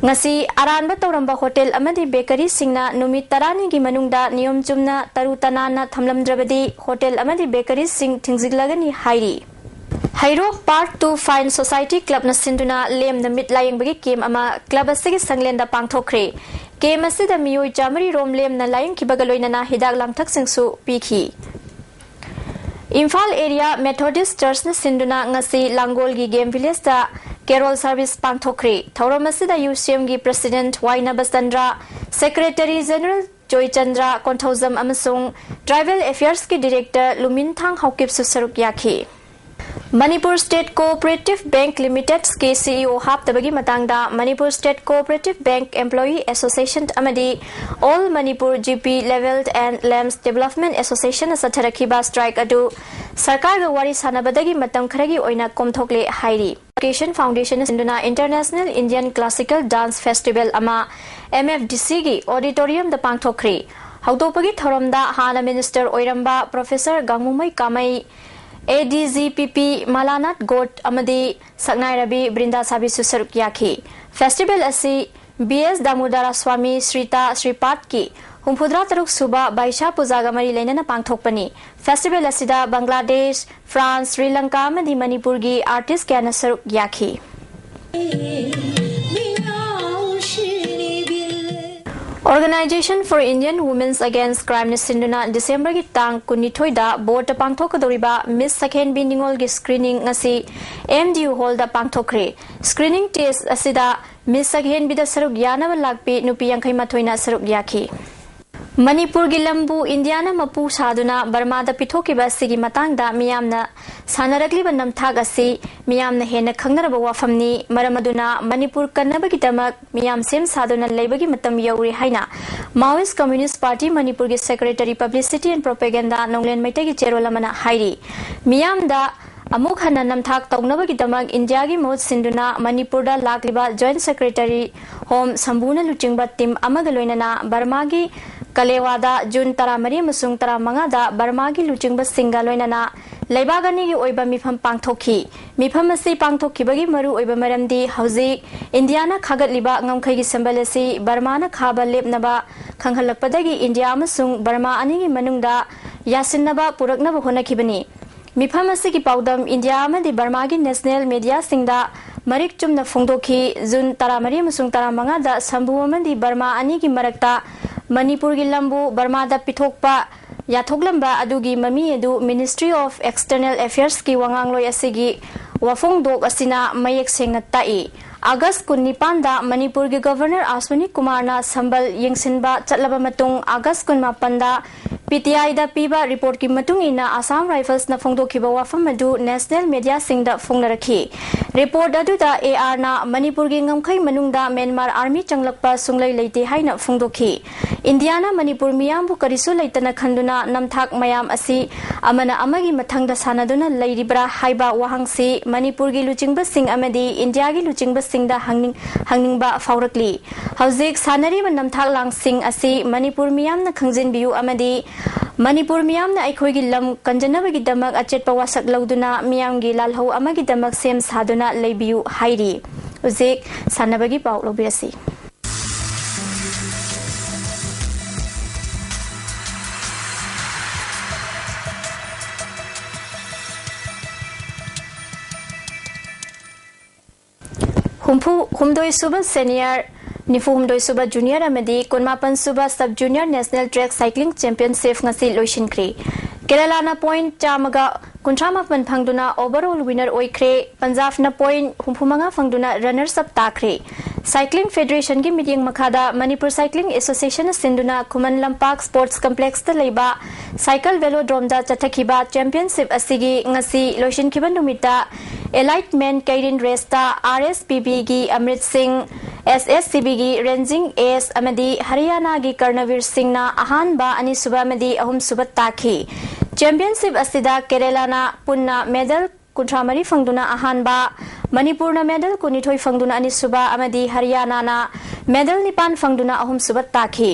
ꯉꯁꯤ ꯑꯔꯥꯟꯕ ꯇꯧꯔꯝꯕ ꯍꯣꯇꯦꯜ ꯑꯃꯗꯤ ꯕꯦꯀꯔꯤꯁꯤꯡꯅ ꯅꯨꯃꯤꯠ ꯇꯔꯥꯅꯤꯒꯤ ꯃꯅꯨꯡꯗ ꯅꯤꯌꯣꯝ ꯆꯨꯝꯅ ꯇꯔꯨ ꯇꯅꯥꯟꯅ ꯊꯝꯂꯝꯗ꯭ꯔꯕꯗꯤ ꯍꯣꯇꯦꯜ ꯑꯃꯗꯤ ꯕꯦꯀꯔꯤꯁꯤꯡ ꯊꯤꯡꯖꯤꯜꯂꯒꯅꯤ ꯍꯥꯏꯔꯤ꯫ ꯍꯩꯔꯣꯛ Path to Find Society Clubꯅ ꯁꯤꯟꯗꯨꯅ ꯂꯦꯝꯅ ꯃꯤꯠ ꯂꯥꯌꯦꯡꯕꯒꯤ ꯀꯦꯝ ꯑꯃ ꯀ꯭ꯂꯕ ꯑꯁꯤꯒꯤ ꯁꯪꯂꯦꯟꯗ ꯄꯥꯡꯊꯣꯛꯈ꯭ꯔꯦ꯫ ꯀꯦꯝ ꯑꯁꯤꯗ ꯃꯤꯑꯣꯏ ꯆꯥꯃꯔꯤ ꯔꯣꯝ ꯂꯦꯝꯅ ꯂꯥꯌꯦꯡꯈꯤꯕꯒ ꯂꯣꯏꯅꯅ ꯍꯤꯗꯥꯛ ꯂꯥꯡꯊꯛꯁꯤꯡꯁꯨ ꯄꯤꯈꯤ꯫ ꯏꯝꯐꯥꯜ Area Methodist Churchꯅ ꯁꯤꯟꯗꯨꯅ ꯉꯁꯤ ꯂꯥꯡꯒꯣꯜꯒꯤ Game Villageꯇ carol service ꯄꯥꯡꯊꯣꯛꯈ꯭ꯔꯦ꯫ ꯊꯧꯔꯝ ꯑꯁꯤꯗ ꯌꯨꯁꯤꯑꯦꯝꯒꯤ President ꯋꯥꯏꯅꯕ Chandra, Secretary General Joychandra Konthoujam ꯑꯃꯁꯨꯡ Tribal Affairsꯀꯤ Director ꯂꯨꯃꯤꯟꯊꯥꯡ ꯍꯥꯎꯀꯤꯞꯁꯨ ꯁꯔꯨꯛ ꯌꯥꯈꯤ꯫ Manipur State Cooperative Bank Limitedꯀꯤ CEO ꯍꯥꯞꯇꯕꯒꯤ ꯃꯇꯥꯡꯗ Manipur State Cooperative Bank Employee Association ꯑꯃꯗꯤ All Manipur GP Levelled and Lamps Development Associationꯅ ꯆꯠꯊꯔꯛꯈꯤꯕ strike ꯑꯗꯨ ꯁꯔꯀꯥꯔꯒ ꯋꯥꯔꯤ ꯁꯥꯟꯅꯕꯗꯒꯤ ꯃꯇꯝ ꯈꯔꯒꯤ ꯑꯣꯏꯅ ꯀꯣꯝꯊꯣꯛꯂꯦ ꯍꯥꯏꯔꯤ꯫ Education Foundationꯅ ꯁꯤꯟꯗꯨꯅ International Indian Classical Dance Festival ꯑꯃ MFDCꯒꯤ auditoriumꯗ ꯄꯥꯡꯊꯣꯛꯈ꯭ꯔꯦ꯫ ꯍꯧꯗꯣꯛꯄꯒꯤ ꯊꯧꯔꯝꯗ ꯍꯥꯟꯅ minister ꯑꯣꯏꯔꯝꯕ Professor ꯒꯥꯡꯃꯨꯃꯩ ꯀꯥꯃꯩ, ADGPP ꯃꯂꯥꯅꯥꯊ ꯒꯣꯠ ꯑꯃꯗꯤ ꯁꯛꯅꯥꯏꯔꯕꯤ ꯕ꯭ꯔꯤꯟꯗꯥ ꯁꯥꯕꯤꯁꯨ ꯁꯔꯨꯛ ꯌꯥꯈꯤ꯫ Festival ꯑꯁꯤ B S ꯗꯥꯃꯣꯗꯔꯥ ꯁ꯭ꯋꯥꯃꯤ ꯁ꯭ꯔꯤꯇꯥ ꯁ꯭ꯔꯤꯄꯥꯗꯀꯤ ꯍꯨꯝꯐꯨꯇꯔꯥ ꯇꯔꯨꯛ ꯁꯨꯕ ꯕꯥꯏꯁꯥ ꯄꯨꯖꯥꯒ ꯃꯔꯤ ꯂꯩꯅꯅ ꯄꯥꯡꯊꯣꯛꯄꯅꯤ꯫ Festival ꯑꯁꯤꯗ ꯕꯪꯒ꯭ꯂꯥꯗꯦꯁ, France, ꯁ꯭ꯔꯤ ꯂꯪꯀꯥ ꯑꯃꯗꯤ ꯃꯅꯤꯄꯨꯔꯒꯤ artist ꯀꯌꯥꯅ ꯁꯔꯨꯛ ꯌꯥꯈꯤ꯫ Organization for Indian Women's Against Crimeꯅ ꯁꯤꯟꯗꯨꯅ Decemberꯒꯤ ꯇꯥꯡ ꯀꯨꯟꯅꯤꯊꯣꯏꯗ ꯕꯣꯔꯗ ꯄꯥꯡꯊꯣꯛꯀꯗꯧꯔꯤꯕ Miss ꯁꯛꯍꯦꯟꯕꯤ ꯅꯤꯉꯣꯜꯒꯤ screening ꯉꯁꯤ MDU hallꯗ ꯄꯥꯡꯊꯣꯛꯈ꯭ꯔꯦ꯫ Screening test ꯑꯁꯤꯗ Miss ꯁꯛꯍꯦꯟꯕꯤꯗ ꯁꯔꯨꯛ ꯌꯥꯅꯕ ꯂꯥꯛꯄꯤ ꯅꯨꯄꯤ ꯌꯥꯡꯈꯩ ꯃꯥꯊꯣꯏꯅ ꯁꯔꯨꯛ ꯌꯥꯈꯤ꯫ ꯃꯅꯤꯄꯨꯔꯒꯤ ꯂꯝꯕꯨ ꯏꯟꯗꯤꯌꯥꯅ ꯃꯄꯨ ꯁꯥꯗꯨꯅ ꯕꯔꯃꯥꯗ ꯄꯤꯊꯣꯛꯈꯤꯕ ꯑꯁꯤꯒꯤ ꯃꯇꯥꯡꯗ ꯃꯤꯌꯥꯝꯅ ꯁꯥꯟꯅꯔꯛꯂꯤꯕ ꯅꯝꯊꯥꯛ ꯑꯁꯤ ꯃꯤꯌꯥꯝꯅ ꯍꯦꯟꯅ ꯈꯪꯅꯔꯕ ꯋꯥꯐꯝꯅꯤ꯫ ꯃꯔꯝ ꯑꯗꯨꯅ ꯃꯅꯤꯄꯨꯔ ꯀꯟꯅꯕꯒꯤꯗꯃꯛ ꯃꯤꯌꯥꯝ ꯁꯦꯝ ꯁꯥꯗꯨꯅ ꯂꯩꯕꯒꯤ ꯃꯇꯝ ꯌꯧꯔꯦ ꯍꯥꯏꯅ Maoist Communist Party ꯃꯅꯤꯄꯨꯔꯒꯤ Secretary Publicity and Propaganda ꯅꯣꯡꯂꯦꯟ ꯃꯩꯇꯩꯒꯤ ꯆꯦꯔꯣꯜ ꯑꯃꯅ ꯍꯥꯏꯔꯤ꯫ ꯃꯤꯌꯥꯝꯗ ꯑꯃꯨꯛ ꯍꯟꯅ ꯅꯝꯊꯥꯛ ꯇꯧꯅꯕꯒꯤꯗꯃꯛ ꯏꯟꯗꯤꯌꯥꯒꯤ ꯃꯍꯨꯠ ꯁꯤꯟꯗꯨꯅ ꯃꯅꯤꯄꯨꯔꯗ ꯂꯥꯛꯂꯤꯕ Joint Secretary Home ꯁꯝꯕꯨꯅ ꯂꯨꯆꯤꯡꯕ team ꯑꯃꯒ ꯂꯣꯏꯅꯅ ꯕꯔꯃꯥꯒꯤ ꯀꯂꯦꯋꯥꯗ ꯖꯨꯟ ꯇꯔꯥꯃꯔꯤ ꯑꯃꯁꯨꯡ ꯇꯔꯥꯃꯉꯥꯗ ꯕꯔꯃꯥꯒꯤ ꯂꯨꯆꯤꯡꯕꯁꯤꯡꯒ ꯂꯣꯏꯅꯅ ꯂꯩꯕꯥꯛ ꯑꯅꯤꯒꯤ ꯑꯣꯏꯕ ꯃꯤꯐꯝ ꯄꯥꯡꯊꯣꯛꯈꯤ꯫ ꯃꯤꯐꯝ ꯑꯁꯤ ꯄꯥꯡꯊꯣꯛꯈꯤꯕꯒꯤ ꯃꯔꯨꯑꯣꯏꯕ ꯃꯔꯝꯗꯤ ꯍꯧꯖꯤꯛ ꯏꯟꯗꯤꯌꯥꯅ ꯈꯥꯒꯠꯂꯤꯕ ꯉꯝꯈꯩꯒꯤ ꯁꯝꯕꯜ ꯑꯁꯤ ꯕꯔꯃꯥꯅ ꯈꯥꯕ ꯂꯦꯞꯅꯕ ꯈꯪꯍꯜꯂꯛꯄꯗꯒꯤ ꯏꯟꯗꯤꯌꯥ ꯑꯃꯁꯨꯡ ꯕꯔꯃꯥ ꯑꯅꯤꯒꯤ ꯃꯅꯨꯡꯗ ꯌꯥꯁꯤꯟꯅꯕ ꯄꯨꯔꯛꯅꯕ ꯍꯣꯠꯅꯈꯤꯕꯅꯤ꯫ ꯃꯤꯐꯝ ꯑꯁꯤꯒꯤ ꯄꯥꯎꯗꯝ ꯏꯟꯗꯤꯌꯥ ꯑꯃꯗꯤ ꯕꯔꯃꯥꯒꯤ ꯅꯦꯁꯅꯦꯜ ꯃꯦꯗꯤꯌꯥꯁꯤꯡꯗ ꯃꯔꯤꯛ ꯆꯨꯝꯅ ꯐꯣꯡꯗꯣꯛꯈꯤ꯫ ꯖꯨꯟ ꯇꯔꯥꯃꯔꯤ ꯑꯃꯁꯨꯡ ꯇꯔꯥꯃꯉꯥꯗ ꯁꯝꯚꯨ ꯑꯃꯗꯤ ꯕꯔꯃꯥ ꯑꯅꯤꯒꯤ ꯃꯔꯛꯇ ꯃꯅꯤꯄꯨꯔꯒꯤ ꯂꯝꯕꯨ ꯕꯔꯃꯥꯗ ꯄꯤꯊꯣꯛꯄ ꯌꯥꯊꯣꯛꯂꯝꯕ ꯑꯗꯨꯒꯤ ꯃꯃꯤ ꯑꯗꯨ Ministry of External Affairsꯀꯤ ꯋꯥꯉꯥꯡꯂꯣꯏ ꯑꯁꯤꯒꯤ ꯋꯥꯐꯣꯡꯗꯣꯛ ꯑꯁꯤꯅ ꯃꯌꯦꯛ ꯁꯦꯡꯅ ꯇꯥꯛꯏ꯫ ꯑꯥꯒꯁ ꯀꯨꯟꯅꯤꯄꯥꯟꯗ ꯃꯅꯤꯄꯨꯔꯒꯤ ꯒꯚꯔꯅꯔ ꯑꯁ꯭ꯋꯤꯅꯤ ꯀꯨꯃꯥꯔꯅ ꯁꯝꯕꯜ ꯌꯦꯡꯁꯤꯟꯕ ꯆꯠꯂꯕ ꯃꯇꯨꯡ, ꯑꯥꯒꯁ ꯀꯨꯟꯃꯥꯄꯟꯗ PTIꯗ ꯄꯤꯕ ꯔꯤꯄꯣꯔꯠꯀꯤ ꯃꯇꯨꯡ ꯏꯟꯅ ꯑꯁꯥꯝ ꯔꯥꯏꯐꯜꯁꯅ ꯐꯣꯡꯗꯣꯛꯈꯤꯕ ꯋꯥꯐꯝ ꯑꯗꯨ ꯅꯦꯁꯅꯦꯜ ꯃꯦꯗꯤꯌꯥꯁꯤꯡꯗ ꯐꯣꯡꯅꯔꯛꯈꯤ꯫ ꯔꯤꯄꯣꯔꯠ ꯑꯗꯨꯗ ARꯅ ꯃꯅꯤꯄꯨꯔꯒꯤ ꯉꯝꯈꯩ ꯃꯅꯨꯡꯗ ꯃ꯭ꯌꯥꯟꯃꯥꯔ ꯑꯥꯔꯃꯤ ꯆꯪꯂꯛꯄ ꯁꯨꯡꯂꯩ ꯂꯩꯇꯦ ꯍꯥꯏꯅ ꯐꯣꯡꯗꯣꯛꯈꯤ꯫ ꯏꯟꯗꯤꯌꯥꯅ ꯃꯅꯤꯄꯨꯔ ꯃꯤꯌꯥꯝꯕꯨ ꯀꯔꯤꯁꯨ ꯂꯩꯇꯅ ꯈꯟꯗꯨꯅ ꯅꯝꯊꯥꯛ ꯃꯌꯥꯝ ꯑꯁꯤ ꯑꯃꯅ ꯑꯃꯒꯤ ꯃꯊꯪꯗ ꯁꯥꯟꯅꯗꯨꯅ ꯂꯩꯔꯤꯕ꯭ꯔꯥ ꯍꯥꯏꯕ ꯋꯥꯍꯪꯁꯤ ꯃꯅꯤꯄꯨꯔꯒꯤ ꯂꯨꯆꯤꯡꯕꯁꯤꯡ ꯑꯃꯗꯤ ꯏꯟꯗꯤꯌꯥꯒꯤ ꯂꯨꯆꯤꯡꯕꯁꯤꯡꯗ ꯍꯪꯅꯤꯡ-, ꯍꯪꯅꯤꯡꯕ ꯐꯥꯎꯔꯛꯂꯤ꯫ ꯍꯧꯖꯤꯛ ꯁꯥꯟꯅꯔꯤꯕ ꯅꯝꯊꯥꯛ ꯂꯥꯡꯁꯤꯡ ꯑꯁꯤ ꯃꯅꯤꯄꯨꯔ ꯃꯤꯌꯥꯝꯅ ꯈꯪꯖꯤꯟꯕꯤꯌꯨ ꯑꯃꯗꯤ ꯃꯅꯤꯄꯨꯔ ꯃꯤꯌꯥꯝꯅ ꯑꯩꯈꯣꯏꯒꯤ ꯂꯝ ꯀꯟꯖꯅꯕꯒꯤꯗꯃꯛ ꯑꯆꯦꯠꯄ ꯋꯥꯁꯛ ꯂꯧꯗꯨꯅ ꯃꯤꯌꯥꯝꯒꯤ ꯂꯥꯜꯍꯧ ꯑꯃꯒꯤꯗꯃꯛ ꯁꯦꯝ ꯁꯥꯗꯨꯅ ꯂꯩꯕꯤꯌꯨ ꯍꯥꯏꯔꯤ꯫ ꯍꯧꯖꯤꯛ ꯁꯥꯟꯅꯕꯒꯤ ꯄꯥꯎ ꯂꯧꯕꯤꯔꯁꯤ꯫ ꯍꯨꯝꯐꯨ ꯍꯨꯝꯗꯣꯏ ꯁꯨꯕ ꯁꯦꯅꯤꯌꯔ, ꯅꯤꯐꯨ ꯍꯨꯝꯗꯣꯏ ꯁꯨꯕ ꯖꯨꯅꯤꯌꯔ ꯑꯃꯗꯤ ꯀꯨꯟꯃꯥꯄꯟ ꯁꯨꯕ sub junior national track cycling championship ꯉꯁꯤ ꯂꯣꯏꯁꯤꯟꯈ꯭ꯔꯦ꯫ ꯀꯦꯔꯂꯥꯅ ꯄꯣꯏꯟꯠ ꯆꯥꯝꯃꯒ ꯀꯨꯟꯊ꯭ꯔꯥ ꯃꯥꯄꯟ ꯐꯪꯗꯨꯅ ꯑꯣꯚꯔꯑꯣꯜ ꯋꯤꯅꯔ ꯑꯣꯏꯈ꯭ꯔꯦ꯫ ꯄꯟꯖꯥꯕꯅ ꯄꯣꯏꯟꯠ ꯍꯨꯝꯐꯨ ꯃꯉꯥ ꯐꯪꯗꯨꯅ ꯔꯟꯅꯔꯁ ꯑꯞ ꯇꯥꯈ꯭ꯔꯦ꯫ ꯁꯥꯏꯀ꯭ꯂꯤꯡ ꯐꯦꯗꯔꯦꯁꯟꯒꯤ ꯃꯤꯠꯌꯦꯡ ꯃꯈꯥꯗ ꯃꯅꯤꯄꯨꯔ ꯁꯥꯏꯀ꯭ꯂꯤꯡ ꯑꯦꯁꯣꯁꯤꯌꯦꯁꯟꯅ ꯁꯤꯟꯗꯨꯅ ꯈꯨꯃꯟ ꯂꯝꯄꯥꯛ ꯁ꯭ꯄꯣꯔꯠꯁ ꯀꯝꯄ꯭ꯂꯦꯛꯁꯇ ꯂꯩꯕ ꯁꯥꯏꯀꯜ ꯚꯦꯂꯣꯗ꯭ꯔꯣꯝꯗ ꯆꯠꯊꯈꯤꯕ ꯆꯦꯝꯄꯤꯌꯟꯁꯤꯞ ꯑꯁꯤꯒꯤ ꯉꯁꯤ ꯂꯣꯏꯁꯤꯟꯈꯤꯕ ꯅꯨꯃꯤꯠꯇ ꯑꯦꯂꯥꯏꯠ ꯃꯦꯟ ꯀꯦꯔꯤꯟ ꯔꯦꯁꯇ RSPBꯒꯤ ꯑꯃ꯭ꯔꯤꯠ ꯁꯤꯡ, SSCBꯒꯤ ꯔꯦꯟꯖꯤꯡ ꯑꯦꯁ ꯑꯃꯗꯤ ꯍꯔꯤꯌꯥꯅꯥꯒꯤ ꯀꯔꯅꯕꯤꯔ ꯁꯤꯡꯅ ꯑꯍꯥꯟꯕ, ꯑꯅꯤꯁꯨꯕ ꯑꯃꯗꯤ ꯑꯍꯨꯝꯁꯨꯕ ꯇꯥꯈꯤ꯫ ꯆꯦꯝꯄꯤꯌꯟꯁꯤꯞ ꯑꯁꯤꯗ ꯀꯦꯔꯦꯂꯥꯅ ꯄꯨꯟꯅ ꯃꯦꯗꯜ ꯀꯨꯟꯊ꯭ꯔꯥ ꯃꯔꯤ ꯐꯪꯗꯨꯅ ꯑꯍꯥꯟꯕ, ꯃꯅꯤꯄꯨꯔꯅ ꯃꯦꯗꯜ ꯀꯨꯟꯅꯤꯊꯣꯏ ꯐꯪꯗꯨꯅ ꯑꯅꯤꯁꯨꯕ ꯑꯃꯗꯤ ꯍꯔꯤꯌꯥꯅꯥꯅ ꯃꯦꯗꯜ ꯅꯤꯄꯥꯟ ꯐꯪꯗꯨꯅ ꯑꯍꯨꯝꯁꯨꯕ ꯇꯥꯈꯤ꯫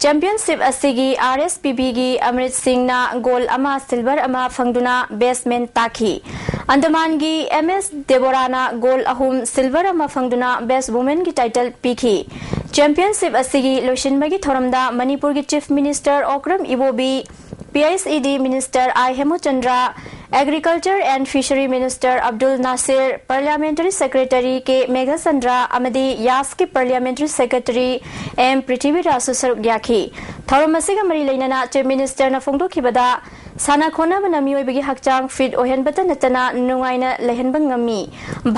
ꯆꯦꯝꯄꯤꯌꯟꯁꯤꯞ ꯑꯁꯤꯒꯤ ꯑꯥꯔ ꯑꯦꯁ ꯄꯤ ꯕꯤꯒꯤ ꯑꯃ꯭ꯔꯤꯠ ꯁꯤꯡꯅ ꯒꯣꯜ ꯑꯃ, ꯁꯤꯜꯚꯔ ꯑꯃ ꯐꯪꯗꯨꯅ ꯕꯦꯁ ꯃꯦꯟ ꯇꯥꯈꯤ꯫ ꯑꯟꯗꯃꯥꯟꯒꯤ ꯑꯦꯝ ꯑꯦꯁ ꯗꯦꯕꯣꯔꯥꯅ ꯒꯣꯜ ꯑꯍꯨꯝ, ꯁꯤꯜꯚꯔ ꯑꯃ ꯐꯪꯗꯨꯅ ꯕꯦꯁ ꯋꯨꯃꯦꯟꯒꯤ ꯇꯥꯏꯇꯜ ꯄꯤꯈꯤ꯫ ꯆꯦꯝꯄꯤꯌꯟꯁꯤꯞ ꯑꯁꯤꯒꯤ ꯂꯣꯏꯁꯤꯟꯕꯒꯤ ꯊꯧꯔꯝꯗ ꯃꯅꯤꯄꯨꯔꯒꯤ chief minister Okram Ibobi, P H E D minister I Hemchandra, agriculture and fishery minister Abdul Nasir, parliamentary secretary K Meghachandra ꯑꯃꯗꯤ ꯌꯥꯁꯀꯤ ꯄꯥꯔꯂꯤꯌꯥꯃꯦꯟꯇꯔꯤ ꯁꯦꯀ꯭ꯔꯦꯇꯔꯤ ꯑꯦꯝ ꯄ꯭ꯔꯤꯊꯤꯕꯤꯔꯥꯖꯁꯨ ꯁꯔꯨꯛ ꯌꯥꯈꯤ꯫ ꯊꯧꯔꯝ ꯑꯁꯤꯒ ꯃꯔꯤ ꯂꯩꯅꯅ ꯆꯤꯐ ꯃꯤꯅꯤꯁꯇꯔꯅ ꯐꯣꯡꯗꯣꯛꯈꯤꯕꯗ, ꯁꯥꯟꯅ ꯈꯣꯠꯅꯕꯅ ꯃꯤꯑꯣꯏꯕꯒꯤ ꯍꯛꯆꯥꯡ ꯐꯤꯠ ꯑꯣꯏꯍꯟꯕꯇ ꯅꯠꯇꯅ ꯅꯨꯡꯉꯥꯏꯅ ꯂꯩꯍꯟꯕ ꯉꯝꯃꯤ꯫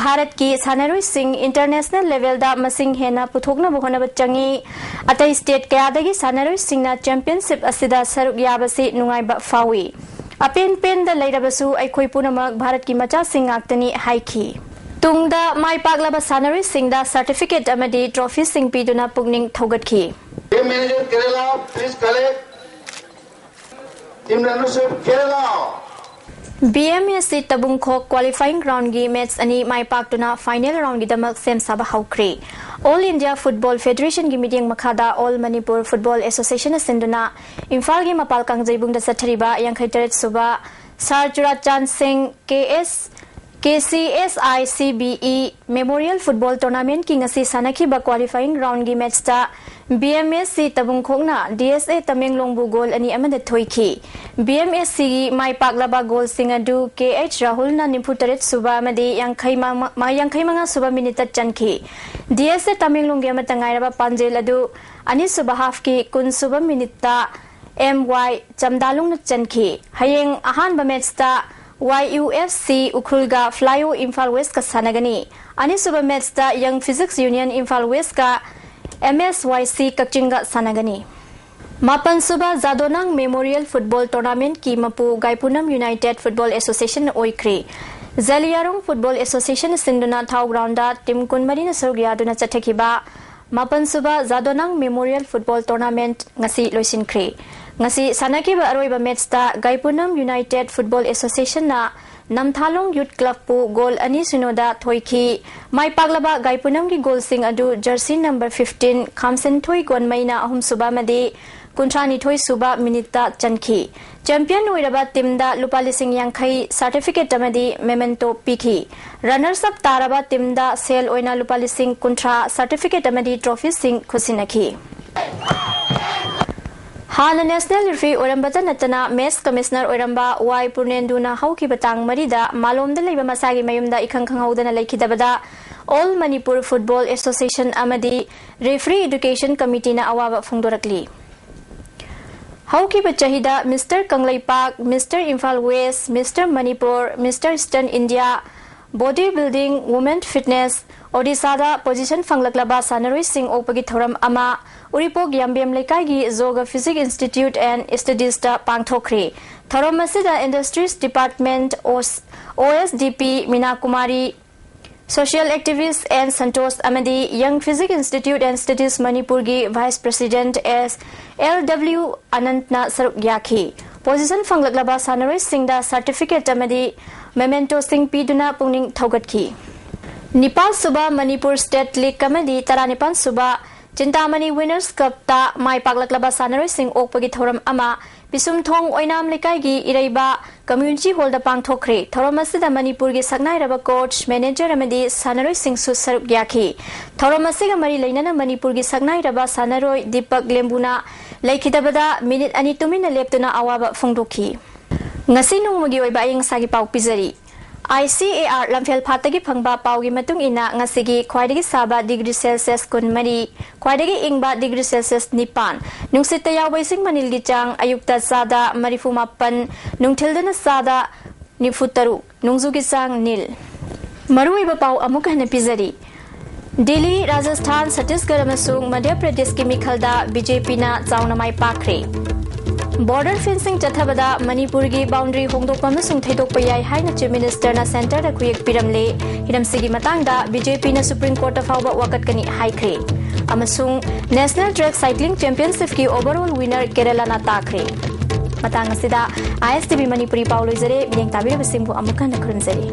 ꯚꯥꯔꯠꯀꯤ ꯁꯥꯟꯅꯔꯣꯏꯁꯤꯡ ꯏꯟꯇꯔꯅꯦꯁꯅꯦꯜ ꯂꯦꯚꯦꯜꯗ ꯃꯁꯤꯡ ꯍꯦꯟꯅ ꯄꯨꯊꯣꯛꯅꯕ ꯍꯣꯠꯅꯕ ꯆꯪꯏ꯫ ꯑꯇꯩ ꯁ꯭ꯇꯦꯠ ꯀꯌꯥꯗꯒꯤ ꯁꯥꯟꯅꯔꯣꯏꯁꯤꯡꯅ ꯆꯦꯝꯄꯤꯌꯟꯁꯤꯞ ꯑꯁꯤꯗ ꯁꯔꯨꯛ ꯌꯥꯕꯁꯤ ꯅꯨꯡꯉꯥꯏꯕ ꯐꯥꯎꯏ꯫ ꯑꯄꯦꯟ ꯄꯦꯟꯗ ꯂꯩꯔꯕꯁꯨ ꯑꯩꯈꯣꯏ ꯄꯨꯝꯅꯃꯛ ꯚꯥꯔꯠꯀꯤ ꯃꯆꯥꯁꯤꯡ ꯉꯥꯛꯇꯅꯤ ꯍꯥꯏꯈꯤ꯫ ꯇꯨꯡꯗ ꯃꯥꯏ ꯄꯥꯛꯂꯕ ꯁꯥꯟꯅꯔꯣꯏꯁꯤꯡꯗ ꯁꯥꯔꯇꯤꯐꯤꯀꯦꯠ ꯑꯃꯗꯤ ꯇ꯭ꯔꯣꯐꯤꯁꯤꯡ ꯄꯤꯗꯨꯅ ꯄꯨꯛꯅꯤꯡ ꯊꯧꯒꯠꯈꯤ꯫ Team manager Kerala, please collect. Team leadership Kerala. B M S C Tabungkhok qualifying ꯔꯥꯎꯟꯒꯤ match ꯑꯅꯤ ꯃꯥꯏ ꯄꯥꯛꯇꯨꯅ ꯐꯥꯏꯅꯦꯜ ꯔꯥꯎꯟꯒꯤꯗꯃꯛ ꯁꯦꯝ ꯁꯥꯕ ꯍꯧꯈ꯭ꯔꯦ꯫ ꯑꯣꯜ ꯏꯟꯗꯤꯌꯥ ꯐꯨꯠꯕꯣꯜ ꯐꯦꯗꯔꯦꯁꯟꯒꯤ ꯃꯤꯠꯌꯦꯡ ꯃꯈꯥꯗ ꯑꯣꯜ ꯃꯅꯤꯄꯨꯔ ꯐꯨꯠꯕꯣꯜ ꯑꯦꯁꯣꯁꯤꯌꯦꯁꯟꯅ ꯁꯤꯟꯗꯨꯅ ꯏꯝꯐꯥꯜꯒꯤ ꯃꯄꯥꯜ ꯀꯥꯡꯖꯩꯕꯨꯡꯗ ꯆꯠꯊꯔꯤꯕ ꯌꯥꯡꯈꯩ ꯇꯔꯦꯠ ꯁꯨꯕ ꯁꯥꯔ ꯆꯨꯔꯥꯆꯥꯟ ꯁꯤꯡ ꯀꯦ ꯑꯦꯁ, K C S I C B E memorial football ꯇꯣꯔꯅꯥꯃꯦꯟꯠꯀꯤ ꯉꯁꯤ ꯁꯥꯟꯅꯈꯤꯕ ꯀ꯭ꯋꯥꯂꯤꯐꯥꯏꯌꯤꯡ ꯔꯥꯎꯟꯒꯤ ꯃꯦꯠꯆꯇ ꯕꯤ ꯑꯦꯝ ꯑꯦꯁ ꯁꯤ ꯇꯕꯨꯡꯈꯣꯛꯅ ꯗꯤ ꯑꯦꯁ ꯑꯦ ꯇꯃꯦꯡꯂꯣꯡꯕꯨ ꯒꯣꯜ ꯑꯅꯤ ꯑꯃꯗ ꯊꯣꯏꯈꯤ꯫ ꯕꯤ ꯑꯦꯝ ꯑꯦꯁ ꯁꯤꯒꯤ ꯃꯥꯏ ꯄꯥꯛꯂꯕ ꯒꯣꯜꯁꯤꯡ ꯑꯗꯨ ꯀꯦ ꯑꯩꯆ ꯔꯥꯍꯨꯜꯅ ꯅꯤꯐꯨ ꯇꯔꯦꯠ ꯁꯨꯕ ꯑꯃꯗꯤ ꯌꯥꯡꯈꯩ ꯃꯉꯥ, ꯌꯥꯡꯈꯩ ꯃꯉꯥ ꯁꯨꯕ ꯃꯤꯅꯤꯠꯇ ꯆꯟꯈꯤ꯫ ꯗꯤ ꯑꯦꯁ ꯑꯦ ꯇꯃꯦꯡꯂꯣꯡꯒꯤ ꯑꯃꯠꯇ ꯉꯥꯏꯔꯕ ꯄꯥꯟꯖꯤꯜ ꯑꯗꯨ ꯑꯅꯤꯁꯨꯕ ꯍꯥꯐꯀꯤ ꯀꯨꯟ ꯁꯨꯕ ꯃꯤꯅꯤꯠꯇ ꯑꯦꯝ ꯋꯥꯏ ꯆꯝꯗꯥꯂꯨꯡꯅ ꯆꯟꯈꯤ꯫ ꯍꯌꯦꯡ ꯑꯍꯥꯟꯕ ꯃꯦꯠꯆꯇ ꯋꯥꯏ ꯌꯨ ꯑꯦꯐ ꯁꯤ ꯎꯈ꯭ꯔꯨꯜꯒ ꯐ꯭ꯂꯥꯏꯑꯣ ꯏꯝꯐꯥꯜ ꯋꯦꯁꯀ ꯁꯥꯟꯅꯒꯅꯤ꯫ ꯑꯅꯤꯁꯨꯕ ꯃꯦꯠꯆꯇ ꯌꯪ ꯐꯤꯖꯤꯛꯁ ꯌꯨꯅꯤꯌꯟ ꯏꯝꯐꯥꯜ ꯋꯦꯁꯀ ꯑꯦꯝ ꯑꯦꯁ ꯋꯥꯏ ꯁꯤ ꯀꯛꯆꯤꯡꯒ ꯁꯥꯟꯅꯒꯅꯤ꯫ ꯃꯥꯄꯟꯁꯨꯕ ꯖꯥꯗꯣꯅꯥꯡ ꯃꯦꯃꯣꯔꯤꯌꯦꯜ ꯐꯨꯠꯕꯣꯜ ꯇꯣꯔꯅꯥꯃꯦꯟꯠꯀꯤ ꯃꯄꯨ ꯒꯥꯏꯄꯨꯅꯝ ꯌꯨꯅꯥꯏꯇꯦꯗ ꯐꯨꯠꯕꯣꯜ ꯑꯦꯁꯣꯁꯤꯌꯦꯁꯟ ꯑꯣꯏꯈ꯭ꯔꯦ꯫ ꯖꯂꯤꯌꯥꯔꯣꯡ ꯐꯨꯠꯕꯣꯜ ꯑꯦꯁꯣꯁꯤꯌꯦꯁꯟꯅ ꯁꯤꯟꯗꯨꯅ ꯊꯥꯎ ꯒ꯭ꯔꯥꯎꯟꯗ ꯇꯤꯝ ꯀꯨꯟꯃꯔꯤꯅ ꯁꯔꯨꯛ ꯌꯥꯗꯨꯅ ꯆꯠꯊꯈꯤꯕ ꯃꯥꯄꯟꯁꯨꯕ ꯖꯥꯗꯣꯅꯥꯡ ꯃꯦꯃꯣꯔꯤꯌꯦꯜ ꯐꯨꯠꯕꯣꯜ ꯇꯣꯔꯅꯥꯃꯦꯟꯠ ꯉꯁꯤ ꯂꯣꯏꯁꯤꯟꯈ꯭ꯔꯦ꯫ ꯉꯁꯤ ꯁꯥꯟꯅꯈꯤꯕ ꯑꯔꯣꯏꯕ ꯃꯦꯠꯁꯇ ꯒꯥꯏꯄꯨꯅꯝ ꯌꯨꯅꯥꯏꯇꯦꯗ ꯐꯨꯠꯕꯣꯜ ꯑꯦꯁꯣꯁꯤꯌꯦꯁꯟꯅ ꯅꯝꯊꯥꯂꯣꯡ ꯌꯨꯠ ꯀ꯭ꯂꯕꯄꯨ ꯒꯣꯜ ꯑꯅꯤ ꯁꯤꯅꯣꯗ ꯊꯣꯏꯈꯤ꯫ ꯃꯥꯏ ꯄꯥꯛꯂꯕ ꯒꯥꯏꯄꯨꯅꯝꯒꯤ ꯒꯣꯜꯁꯤꯡ ꯑꯗꯨ ꯖꯔꯁꯤ ꯅꯝꯕꯔ ꯐꯤꯐꯇꯤꯟ ꯈꯥꯝꯁꯦꯟꯊꯣꯏ ꯒꯣꯟꯃꯩꯅ ꯑꯍꯨꯝꯁꯨꯕ ꯑꯃꯗꯤ ꯀꯨꯟꯊ꯭ꯔꯥꯅꯤꯊꯣꯏ ꯁꯨꯕ ꯃꯤꯅꯤꯠꯇ ꯆꯟꯈꯤ꯫ ꯆꯦꯝꯄꯤꯌꯟ ꯑꯣꯏꯔꯕ ꯇꯤꯝꯗ ꯂꯨꯄꯥ ꯂꯤꯁꯤꯡ ꯌꯥꯡꯈꯩ ꯁꯥꯔꯇꯤꯐꯤꯀꯦꯠ ꯑꯃꯗꯤ ꯃꯦꯃꯦꯟꯇꯣ ꯄꯤꯈꯤ꯫ ꯔꯅꯔꯁ ꯑꯞ ꯇꯥꯔꯕ ꯇꯤꯝꯗ ꯁꯦꯜ ꯑꯣꯏꯅ ꯂꯨꯄꯥ ꯂꯤꯁꯤꯡ ꯀꯨꯟꯊ꯭ꯔꯥ ꯁꯥꯔꯇꯤꯐꯤꯀꯦꯠ ꯑꯃꯗꯤ ꯇ꯭ꯔꯣꯐꯤꯁꯤꯡ ꯈꯨꯠꯁꯤꯟꯅꯈꯤ꯫ ꯍꯥꯟꯅ ꯅꯦꯁꯅꯦꯜ ꯔꯦꯐ꯭ꯔꯤ ꯑꯣꯏꯔꯝꯕꯇ ꯅꯠꯇꯅ ꯃꯦꯠꯁ ꯀꯃꯤꯁꯅꯔ ꯑꯣꯏꯔꯝꯕ ꯋꯥꯏ ꯄꯨꯔꯅꯦꯟꯗꯨꯅ ꯍꯧꯈꯤꯕ ꯇꯥꯡ ꯃꯔꯤꯗ ꯃꯥꯂꯣꯝꯗ ꯂꯩꯕ ꯃꯁꯥꯒꯤ ꯃꯌꯨꯝꯗ ꯏꯈꯪ ꯈꯪꯍꯧꯗꯅ ꯂꯩꯈꯤꯗꯕꯗ ꯑꯣꯜ ꯃꯅꯤꯄꯨꯔ ꯐꯨꯠꯕꯣꯜ ꯑꯦꯁꯣꯁꯤꯌꯦꯁꯟ ꯑꯃꯗꯤ ꯔꯦꯐ꯭ꯔꯤ ꯑꯦꯗꯨꯀꯦꯁꯟ ꯀꯃꯤꯇꯤꯅ ꯑꯋꯥꯕ ꯐꯣꯡꯗꯣꯔꯛꯂꯤ꯫ ꯍꯧꯈꯤꯕ ꯆꯍꯤꯗ mister Kangleipak, mister Imphal west, mister Manipur, mister eastern India, body building, women fitness, ꯑꯣꯗꯤꯁꯥꯗ ꯄꯣꯖꯤꯁꯟ ꯐꯪꯂꯛꯂꯕ ꯁꯥꯟꯅꯔꯣꯏꯁꯤꯡ ꯑꯣꯛꯄꯒꯤ ꯊꯧꯔꯝ ꯑꯃ ꯎꯔꯤꯄꯣꯛ ꯌꯥꯝꯕꯦꯝ ꯂꯩꯀꯥꯏꯒꯤ ꯖꯣꯒ ꯐꯤꯖꯤꯛ ꯏꯟꯁꯇꯤꯇ꯭ꯌꯨꯠ ꯑꯦꯟ ꯁ꯭ꯇꯗꯤꯁꯇ ꯄꯥꯡꯊꯣꯛꯈ꯭ꯔꯦ꯫ ꯊꯧꯔꯝ ꯑꯁꯤꯗ ꯏꯟꯗꯁꯇ꯭ꯔꯤꯁ ꯗꯤꯄꯥꯔꯠꯃꯦꯟꯠ, ꯑꯣ ꯑꯦꯁ D P Meena Kumari, social activist N Santosh ꯑꯃꯗꯤ ꯌꯪ ꯐꯤꯖꯤꯛ ꯏꯟꯁꯇꯤꯇ꯭ꯌꯨꯠ ꯑꯦꯟ ꯁ꯭ꯇꯗꯤꯁ ꯃꯅꯤꯄꯨꯔꯒꯤ vice president S L W ꯑꯅꯟꯠꯅ ꯁꯔꯨꯛ ꯌꯥꯈꯤ꯫ ꯄꯣꯖꯤꯁꯟ ꯐꯪꯂꯛꯂꯕ ꯁꯥꯟꯅꯔꯣꯏꯁꯤꯡꯗ ꯁꯥꯔꯇꯤꯐꯤꯀꯦꯠ ꯑꯃꯗꯤ ꯃꯦꯃꯦꯟꯇꯣꯁꯤꯡ ꯄꯤꯗꯨꯅ ꯄꯨꯛꯅꯤꯡ ꯊꯧꯒꯠꯈꯤ꯫ ꯅꯤꯄꯥꯜ ꯁꯨꯕ ꯃꯅꯤꯄꯨꯔ ꯁ꯭ꯇꯦꯠ ꯂꯤꯒ ꯑꯃꯗꯤ ꯇꯔꯥꯅꯤꯄꯥꯜ ꯁꯨꯕ ꯆꯤꯟꯇꯥꯃꯅꯤ ꯋꯤꯅꯔꯁ ꯀꯞꯇ ꯃꯥꯏ ꯄꯥꯛꯂꯛꯂꯕ ꯁꯥꯟꯅꯔꯣꯏꯁꯤꯡ ꯑꯣꯛꯄꯒꯤ ꯊꯧꯔꯝ ꯑꯃ ꯄꯤꯁꯨꯝꯊꯣꯡ ꯑꯣꯏꯅꯥꯝ ꯂꯩꯀꯥꯏꯒꯤ ꯏꯔꯩꯕ ꯀꯝꯃ꯭ꯌꯨꯅꯤꯇꯤ ꯍꯣꯜꯗ ꯄꯥꯡꯊꯣꯛꯈ꯭ꯔꯦ꯫ ꯊꯧꯔꯝ ꯑꯁꯤꯗ ꯃꯅꯤꯄꯨꯔꯒꯤ ꯁꯛꯅꯥꯏꯔꯕ ꯀꯣꯆ, ꯃꯦꯅꯦꯖꯔ ꯑꯃꯗꯤ ꯁꯥꯟꯅꯔꯣꯏꯁꯤꯡꯁꯨ ꯁꯔꯨꯛ ꯌꯥꯈꯤ꯫ ꯊꯧꯔꯝ ꯑꯁꯤꯒ ꯃꯔꯤ ꯂꯩꯅꯅ ꯃꯅꯤꯄꯨꯔꯒꯤ ꯁꯛꯅꯥꯏꯔꯕ ꯁꯥꯟꯅꯔꯣꯏ ꯗꯤꯄꯛ ꯂꯦꯝꯕꯨꯅ ꯂꯩꯈꯤꯗꯕꯗ ꯃꯤꯅꯤꯠ ꯑꯅꯤ ꯇꯨꯃꯤꯟꯅ ꯂꯦꯞꯇꯨꯅ ꯑꯋꯥꯕ ꯐꯣꯡꯗꯣꯛꯈꯤ꯫ ꯉꯁꯤ ꯅꯣꯡꯃꯒꯤ ꯑꯣꯏꯕ ꯑꯏꯪ ꯑꯁꯥꯒꯤ ꯄꯥꯎ ꯄꯤꯖꯔꯤ꯫ ꯑꯥꯏ ꯁꯤ ꯑꯦ ꯑꯥꯔ ꯂꯝꯐꯦꯜ ꯐꯥꯠꯇꯒꯤ ꯐꯪꯕ ꯄꯥꯎꯒꯤ ꯃꯇꯨꯡ ꯏꯟꯅ ꯉꯁꯤꯒꯤ ꯈ꯭ꯋꯥꯏꯗꯒꯤ ꯁꯥꯕ ꯗꯤꯒ꯭ꯔꯤ ꯁꯦꯜꯁꯤꯌꯁ ꯀꯨꯟꯃꯔꯤ, ꯈ꯭ꯋꯥꯏꯗꯒꯤ ꯏꯪꯕ ꯗꯤꯒ꯭ꯔꯤ ꯁꯦꯜꯁꯤꯌꯁ ꯅꯤꯄꯥꯟ, ꯅꯨꯡꯁꯤꯠꯇ ꯌꯥꯎꯕ ꯏꯁꯤꯡ ꯃꯅꯤꯜꯒꯤ ꯆꯥꯡ ꯑꯌꯨꯛꯇ ꯆꯥꯗ ꯃꯔꯤꯐꯨ ꯃꯥꯄꯟ, ꯅꯨꯡꯊꯤꯜꯗꯅ ꯆꯥꯗ ꯅꯤꯐꯨ ꯇꯔꯨꯛ, ꯅꯣꯡꯖꯨꯒꯤ ꯆꯥꯡ ꯅꯤꯜ꯫ ꯃꯔꯨꯑꯣꯏꯕ ꯄꯥꯎ ꯑꯃꯨꯛ ꯍꯟꯅ ꯄꯤꯖꯔꯤ꯫ ꯗꯤꯜꯂꯤ, ꯔꯥꯖꯁꯊꯥꯟ, ꯁꯠꯇꯤꯁꯒꯔ ꯑꯃꯁꯨꯡ ꯃꯙ꯭ꯌ ꯄ꯭ꯔꯗꯦꯁꯀꯤ ꯃꯤꯈꯜꯗ ꯕꯤ ꯖꯦ ꯄꯤꯅ ꯆꯥꯎꯅ ꯃꯥꯏ ꯄꯥꯛꯈ꯭ꯔꯦ꯫ ꯕꯣꯔꯗꯔ ꯐꯦꯟꯁꯤꯡ ꯆꯠꯊꯕꯗ ꯃꯅꯤꯄꯨꯔꯒꯤ ꯕꯥꯎꯟꯗꯔꯤ ꯍꯣꯡꯗꯣꯛꯄ ꯑꯃꯁꯨꯡ ꯊꯩꯗꯣꯛꯄ ꯌꯥꯏ ꯍꯥꯏꯅ ꯆꯤꯐ ꯃꯤꯅꯤꯁꯇꯔꯅ ꯁꯦꯟꯇꯔꯗ ꯈꯨꯌꯦꯛ ꯄꯤꯔꯝꯂꯦ꯫ ꯍꯤꯔꯝꯁꯤꯒꯤ ꯃꯇꯥꯡꯗ ꯕꯤ ꯖꯦ ꯄꯤꯅ ꯁꯨꯄ꯭ꯔꯤꯝ ꯀꯣꯔꯠꯇ ꯐꯥꯎꯕ ꯋꯥꯀꯠꯀꯅꯤ ꯍꯥꯏꯈ꯭ꯔꯦ꯫ ꯑꯃꯁꯨꯡ National Track Cycling Championshipꯀꯤ overall winner ꯀꯦꯔꯂꯥꯅ ꯇꯥꯈ꯭ꯔꯦ꯫ ꯃꯇꯥꯡ ꯑꯁꯤꯗ ISTV ꯃꯅꯤꯄꯨꯔꯤ ꯄꯥꯎ ꯂꯣꯏꯖꯔꯦ꯫ ꯃꯤꯠꯌꯦꯡ ꯇꯥꯕꯤꯔꯤꯕꯁꯤꯡꯕꯨ ꯑꯃꯨꯛ ꯍꯟꯅ ꯈꯨꯔꯨꯝꯖꯔꯤ꯫